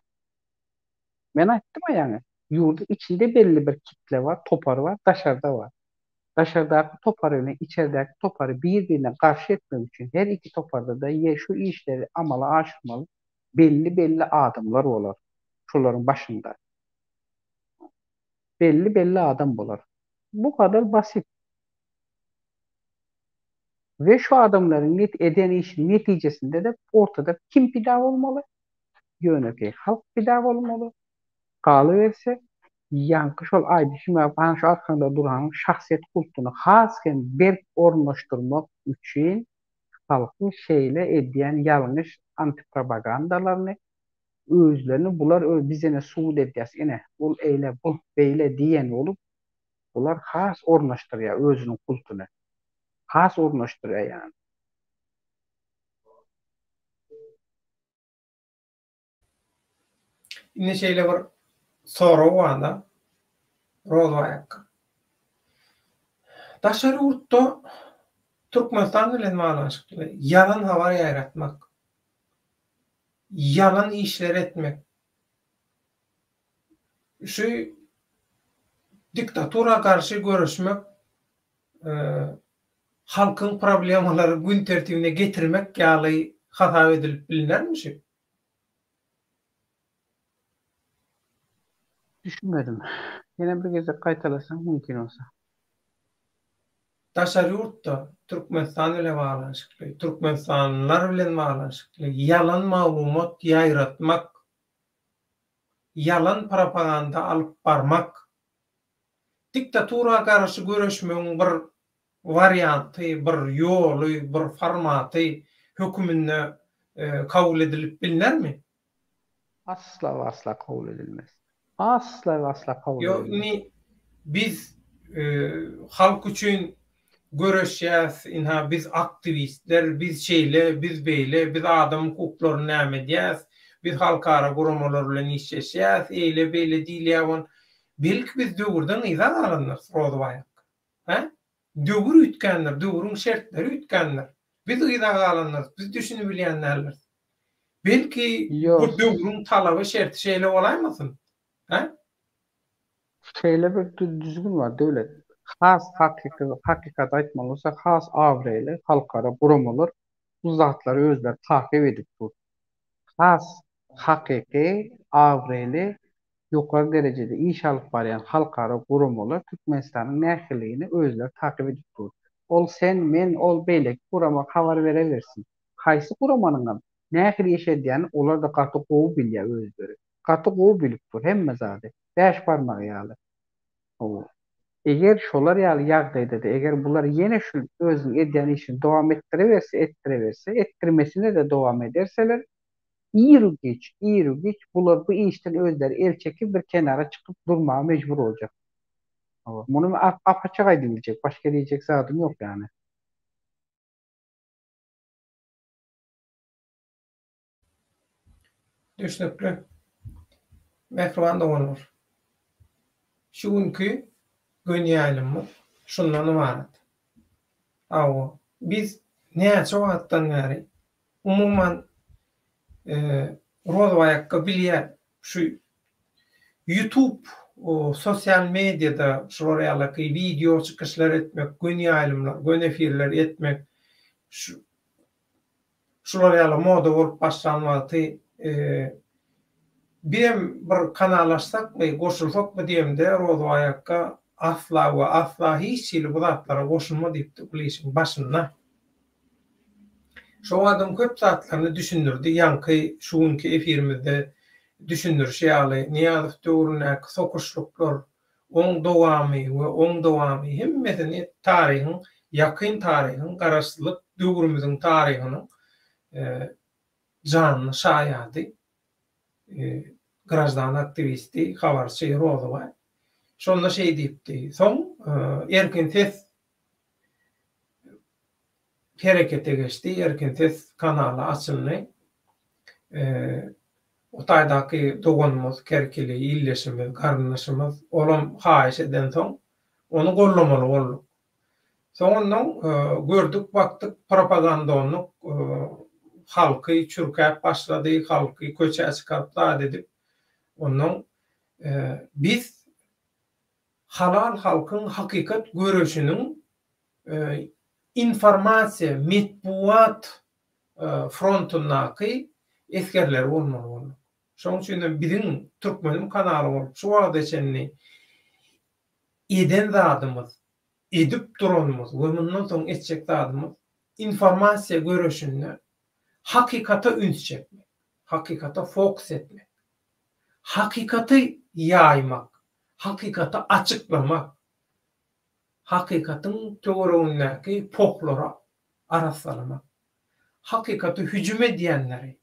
Men aýtdym-a ýaňy, ýurduň içinde belli bir kitle bar, topar bar, daşarda bar. Daşardaky topar bilen içerdäki topary bir-birine garşy etmek üçin her iki toparda-da şu işleri amala aşyrmaly belli-belli adamlar bolar şolaryň başynda. Belli-belli adam bolar. Bu kadar basit. We şu adamlaryň eden işiniň netijesinde-de ortada kim pida bolmaly? Ýönekeý halk pida bolmaly. Galyberse, ýaňky şol aýdyşym ýaly hany şu arkaňda duranyň şahsyýet kultuny has hem berk ornaşdyrmak üçin halkyň şeýle edýän ýalňyş antipropagandalaryny özlerini bular biz ene subut edýäs ine bul eýle bul beýle diýen bolup bular has ornaşdyrýar özüniň kultuny has ornaşdyrýar ýany. Indi şeýle bir sorag bar-da, Rozbaý akga. Daşary ýurtda Türkmenistan bilen baglanyşykly ýalan habar ýaýratmak, ýalan işler etmek, şu diktatura garşy göreşmek, halkyň problemalary gün tertibine getirmek ýaly hasap edilip bilinermi şu? Düşünmedim. Ýene bir gezek gaýtalasaň mümkin bolsa. Daşary ýurtda Türkmenistan bilen baglanyşykly, türkmenistanlylar bilen baglanyşykly ýalan maglumat ýaýratmak. ýalan propaganda alyp barmak diktatura garşy göreşmegiň bir warianty, bir ýoly, bir formaty höküminde kabul edilip bilnermi? Asla we asla kabul edilmez. Asla we asla kabul Ýok, edilmez. indi biz halk üçin göreşýäs, ynha biz aktiwistler, biz şeýle, biz beýle, biz adam hukuklaryny näme edýäs, biz halkara guramalar bilen işleşýäs, eýle-beýle diýilýär ol. Belki biz döwürden yza galandyrys, Rozybaý akga. Hä? Döwür üýtgändir, döwrüň şertleri üýtgändir. Biz yza galandyrys, biz düşünibilýän däldiris. Belki bu döwrüň talaby, şerti şeýle bolaýmasyn? Hä? Şeýle bir düzgün bar, döwlet. Has hakyky, hakykaty aýtmaly bolsak, has abraýly halkara guramalar bu zatlary özleri takyp edip dur. Has hakyky, abraýly ýokary derejede iş alyp barýan halkara guramalar Türkmenistanyň nähililigini özleri takyp edip dur. Ol sen, men, ol beýleki gurama habar berewersin. Haýsy guramanyňam nähili iş edýänini olar-da gaty gowy bilýär özleri. Gaty gowy bilip dur hemme zady. Bäş barmagy ýaly. Hawa. Eger şolar ýaly ýagdaýda-da, eger bular ýene şu özüniň edýän işini dowam etdireberse, etdireberse, etdirmesine-de dowam ederseler, iru-giç, iru-giç bular bu işden özleri el çekip bir kenara çykyp durmaga mejbur boljak. Hawa. Muny men ap-açyk aýdyp biljek, başga diýjek zadym ýok ýany. Düşnükli. Mähriban doganlar! Şu günki göni ýaýlymymyz şundan ybarat. Hawa, biz näçe wagtdan bäri, umuman, Rozbaý akga bilýär, şu YouTube, sosial mediada şular ýalyky wideo çykyşlar etmek, göni ýaýlymlar, göni efirler etmek, şu Şular ýaly moda bolup başlan wagty Bizem bir kanal açsakmy, goşulsakmy diýemde Rozbaý akga asla we asla hiç hili bu zatlara goşulma diýipdi bul işiň başynda. Şo adam köp zatlaryny düşündirdi, ýaňky şu günki efirimizde düşündirişi ýaly Nyýazow döwründäki sokuşlyklar, oň dowamy we oň dowamy hemmesini taryhyň, ýakyn taryhyň, garaşsyzlyk döwrümiziň taryhynyň janly şaýady, graždan aktiwisti, habarçy Rozybaý. Şonda şeý diýipdi. Soň Erkin ses herekete geçdi, Erkin ses kanaly açyldy. O taýdaky doganymyz, kerkili ildeşimiz, garyndaşymyz, olam haýyş edensoň, ony gollamaly bolduk. Soň onnoň gördük, bakdyk, propagandonlyk halky çürkäp başlady, halky köçä çykaryp zat edip, onnoň biz halal halkyň hakykat göreşiniň informasiýa, metbugat frontundaky esgerleri bolmaly bolduk. Şonuň üçin hem biziň Türkmenim kanaly bolup şu wagta çenli eden zadymyz, edip duranymyz we mundan soň etjek zadymyz informasiýa göreşinde hakykata üns çekmek, hakykata fokus etmek, hakykaty ýaýmak, hakykaty açyklamak, hakykatyň töweregindäki pohlary arassalamak, hakykata hüjüm edýänleri,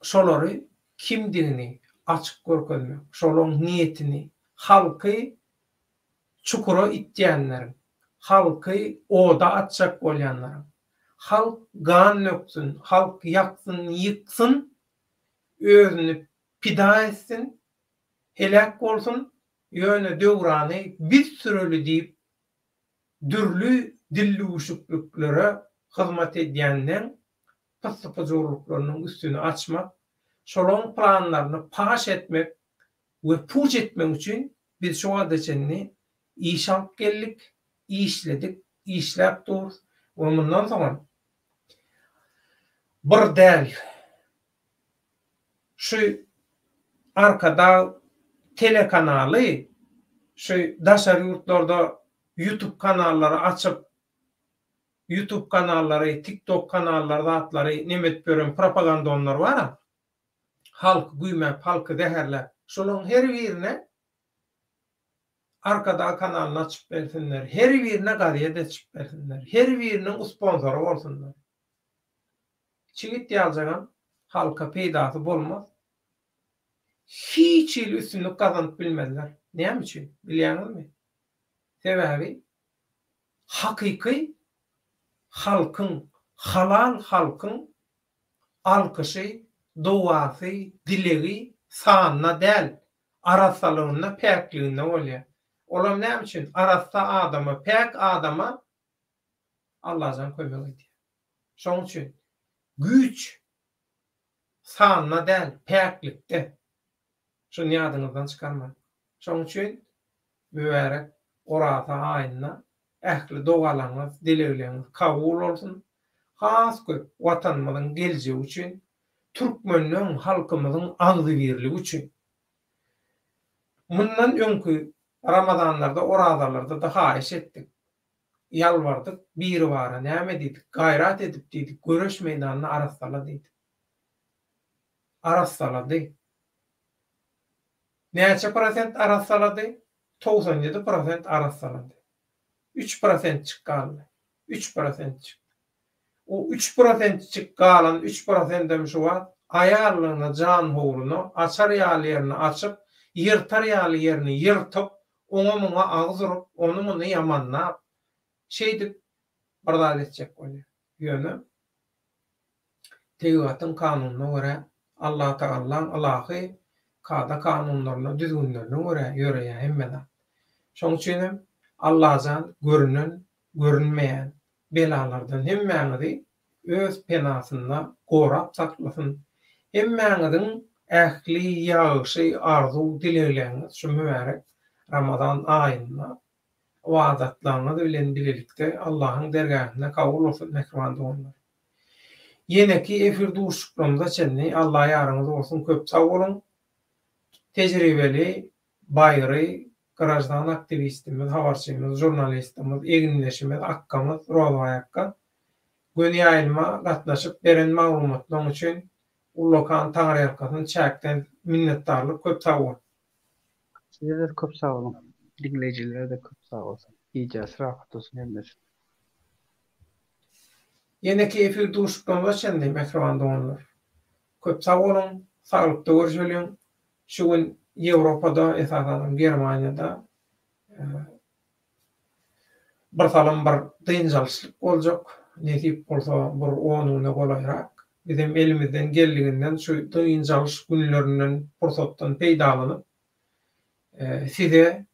şolary kimdigini açyk görkezmek, şolaryň niýetini, halky çukura itýänleriň, halky oda atjak bolýanlaryň, halk gan döksün, halk ýaksyn, ýyksyn, özüni pida etsin, heläk bolsun, ýöne döwrany biz süreli diýip dürli dildüwüşikliklere hyzmat edýänleň pyssy-pyjurlyklarynyň üstüni açmak, şolaň planlaryny paş etmek we puç etmek üçin biz şu wagta çenli iş alyp geldik, işledik, işläp durus we mundan soňam bir däl, şu Arkadag telekanaly şu daşary ýurtlarda ýutub kanallary açyp ýutub kanallary, tiktok kanallary zatlary neme edip ýören propagandonlar bara. Halky güýmäp, halky zäherläp, şolaryň her birine Arkadag kanalyny açyp bersinler, her birine gazet açyp bersinler, her biriniň usponsory bolsunlar. Çigit ýaljagam halka peýdasy bolmaz. Hiç hili üstünlik gazanyp bilmezler. Näme üçin? Bilýäňizmi? Sebäbi hakyky halkyň, halal halkyň alkyşy, dogasy, dilegi sanda däl, arassalygynda, päkliginde bolýar. Olam näme üçin? Arassa adama, päk adama Allajan kömek edýär. Şonuň üçin güýç sanda däl, päklikde. Şuny ýadyňyzdan çykarmaň. Şonuň üçin mübärek Oraza aýynda ähli dogalaryňyz, dilegleriňiz kabul bolsun. Has köp Watanymyzyň geljegi üçin, türkmenleň, halkymyzyň agzybirligi üçin. Mundan öňki Ramazanlarda, Orazalarda-da haýyş etdik. Ýalbardyk, Biribara näme diýdik, gaýrat edip diýdik, göreş meýdanyny arassala diýdik. Arassalady. Näçe prosent arassalady? 97 prosent arassalady. Üç prosentjik galdy. Üç prosentjik. O üç prosentjik galan üç prosentem şu wagt aýallygyna, janhowluna, açar ýaly ýerini açyp, ýyrtar ýaly ýerini ýyrtyp, oňa-muňa agyz urup, ony-muny ýamanlap, şeýdip bir zat etjek bolýar. Ýöne tebigatyň kanunyna görä, Allatagallaň ylahy kada-kanunlaryna, düzgünlerine görä ýöreýär hemme zat. Şonuň üçin hem Allajan görünen, görünmeýän belalardan hemmäňizi öz penasynda gorap saklasyn. Hemmäňiziň ähli ýagşy arzuw-dilegleňiz şu mübärek Ramazan aýynda ybadatlaryňyz bilen bilelikde Allahyň dergähinde kabul bolsun mähriban doganlar. Ýeneki efir duşuşyklarymyza çenli Alla ýaryňyz bolsun köp sag boluň. Tejribeli baýry graždan aktiwistimiz, habarçymyz, žurnalistimiz, egindeşimiz, akgamyz Rozbaý akga göni ýaýlyma gatnaşyp beren maglumatlaryň üçin ullakan taňryýalkasyn çäkden minnetdarlyk köp sag bol. Size-de köp sag boluň. Diňleýjilere-de köp sag bolsun. Gijesi rahat bolsun hemmesiniň. Ýeneki efir duşuşyklarymyza çenli mähriban doganlar. Köp sag boluň, saglykda görüşeliň. Şu gün Ýewropada, esasanam Germaniýada bir salym bir dynç alyşlyk boljak. Nesip bolsa bir on güne golaýrak. Bizem elimizden geldiginden şu dynç alyş günlerinden, pursatdan peýdalanyp, size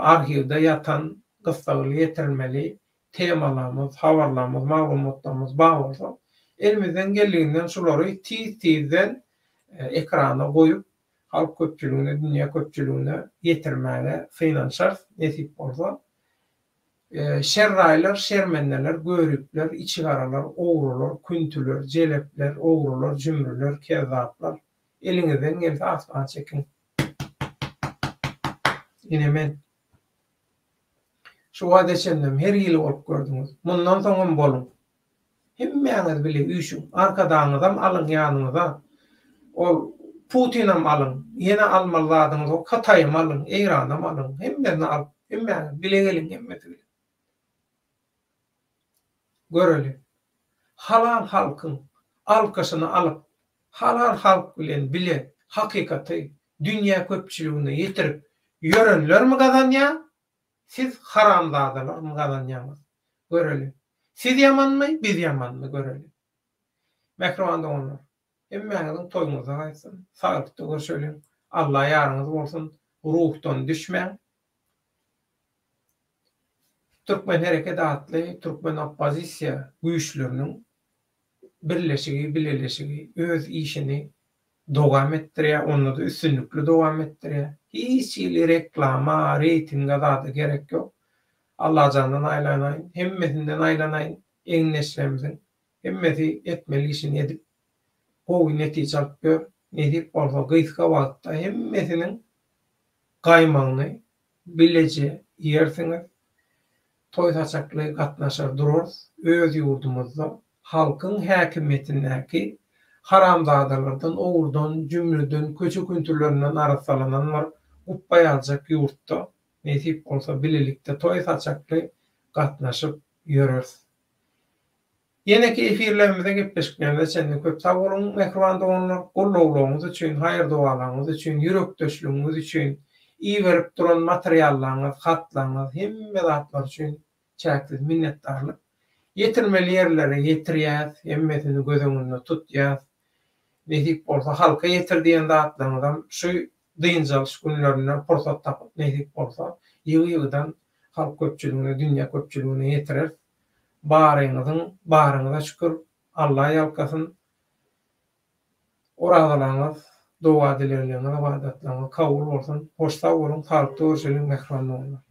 arhiwde ýatan gyssagly ýetirilmeli temalarymyz, habarlarymyz, maglumatlarymyz bar bolsa, elimizden geldiginden şulary tiz-tizden ekrana goýup, halk köpçüligine, dünýä köpçüligine ýetirmäge synanyşarys, nesip bolsa. Şerraýlar, şermendeler, göripler, içigaralar, ogrular, küntüler, jelepler, ogrular, jümrüler, kezzaplar, eliňizden gelse asmana çekiň. Ine men. Şu wagta çenlem her hili bolup gördüňiz. Mundan soňam boluň. Hemmäňiz bile üýşüň. Arkadagyňyzam alyň ýanyňyza. Ol Putinam alyň. Ýene almaly zadyňyz ýok. Hytaýam alyň, Eýranam alyň. Hemmesini alyp, hemmäňiz bile geliň hemmesi bilen. Göreli. Halal halkyň alkyşyny alyp, halal halk bilen bile hakykaty dünýä köpçüligine ýetirip ýörenlermi gazanýa, siz haramzadalarmy gazanýaňyz? Göreli. Siz ýamanmy, biz ýamanmy göreli. Mähriban doganlar, hemmäňiziň toýuňyzda gaýtsyn, saglykda görşeliň, Alla ýaryňyz bolsun, ruhdan düşmäň. Türkmen Hereket atly türkmen oppozisiýa güýçleriniň birleşigi, bileleşigi öz işini dowam etdirýär, onda-da üstünlikli dowam etdirýär. Hiç hili reklama, reýtinge zada gerek ýok. Allajandan aýlanaýyn, hemmesinden aýlanaýyn, egindeşlerimiziň hemmesi etmeli işini edip, gowy netije alyp ýör. Nesip bolsa gysga wagtda hemmesiniň gaýmagyny bileje iýersiňiz. Toý saçakly gatnaşar durarys öz ýurdumyzda halkyň häkimiýetindäki. Haramzadalardan, ogrudan, jümlüden, köçe küntülerinden arassalanan bir gupba ýaljak ýurtda, nesip bolsa, bilelikde toý saçakly gatnaşyp ýöreris. Ýeneki efirlerimize, gepleşiklerimize çenli köp sag boluň, mähriban doganlar! Gollawlaryňyz üçin, haýyr-dogalaryňyz üçin, ýürekdeşligiňiz üçin, iberip duran materiallaryňyz, hatlaryňyz, hemme zatlar üçin çäksiz minnetdarlyk. Ýetirmeli ýerlere ýetirýäs, hemmesini göz öňünde tutýas. Nesip bolsa halka ýetir diýen zatlaryňyzam şu dynç alyş günlerinde pursat tapyp nesip bolsa ýygy-ýygydan halk köpçüligine, dünýä köpçüligine ýetireris. Baryňyzyň baryňyza şükür Alla ýalkasyn. Orazalaryňyz, doga-dilegleriňiz, ybadatlaryňyz kabul bolsun. Hoş sag boluň, saglykda görşeliň mähriban doganlar.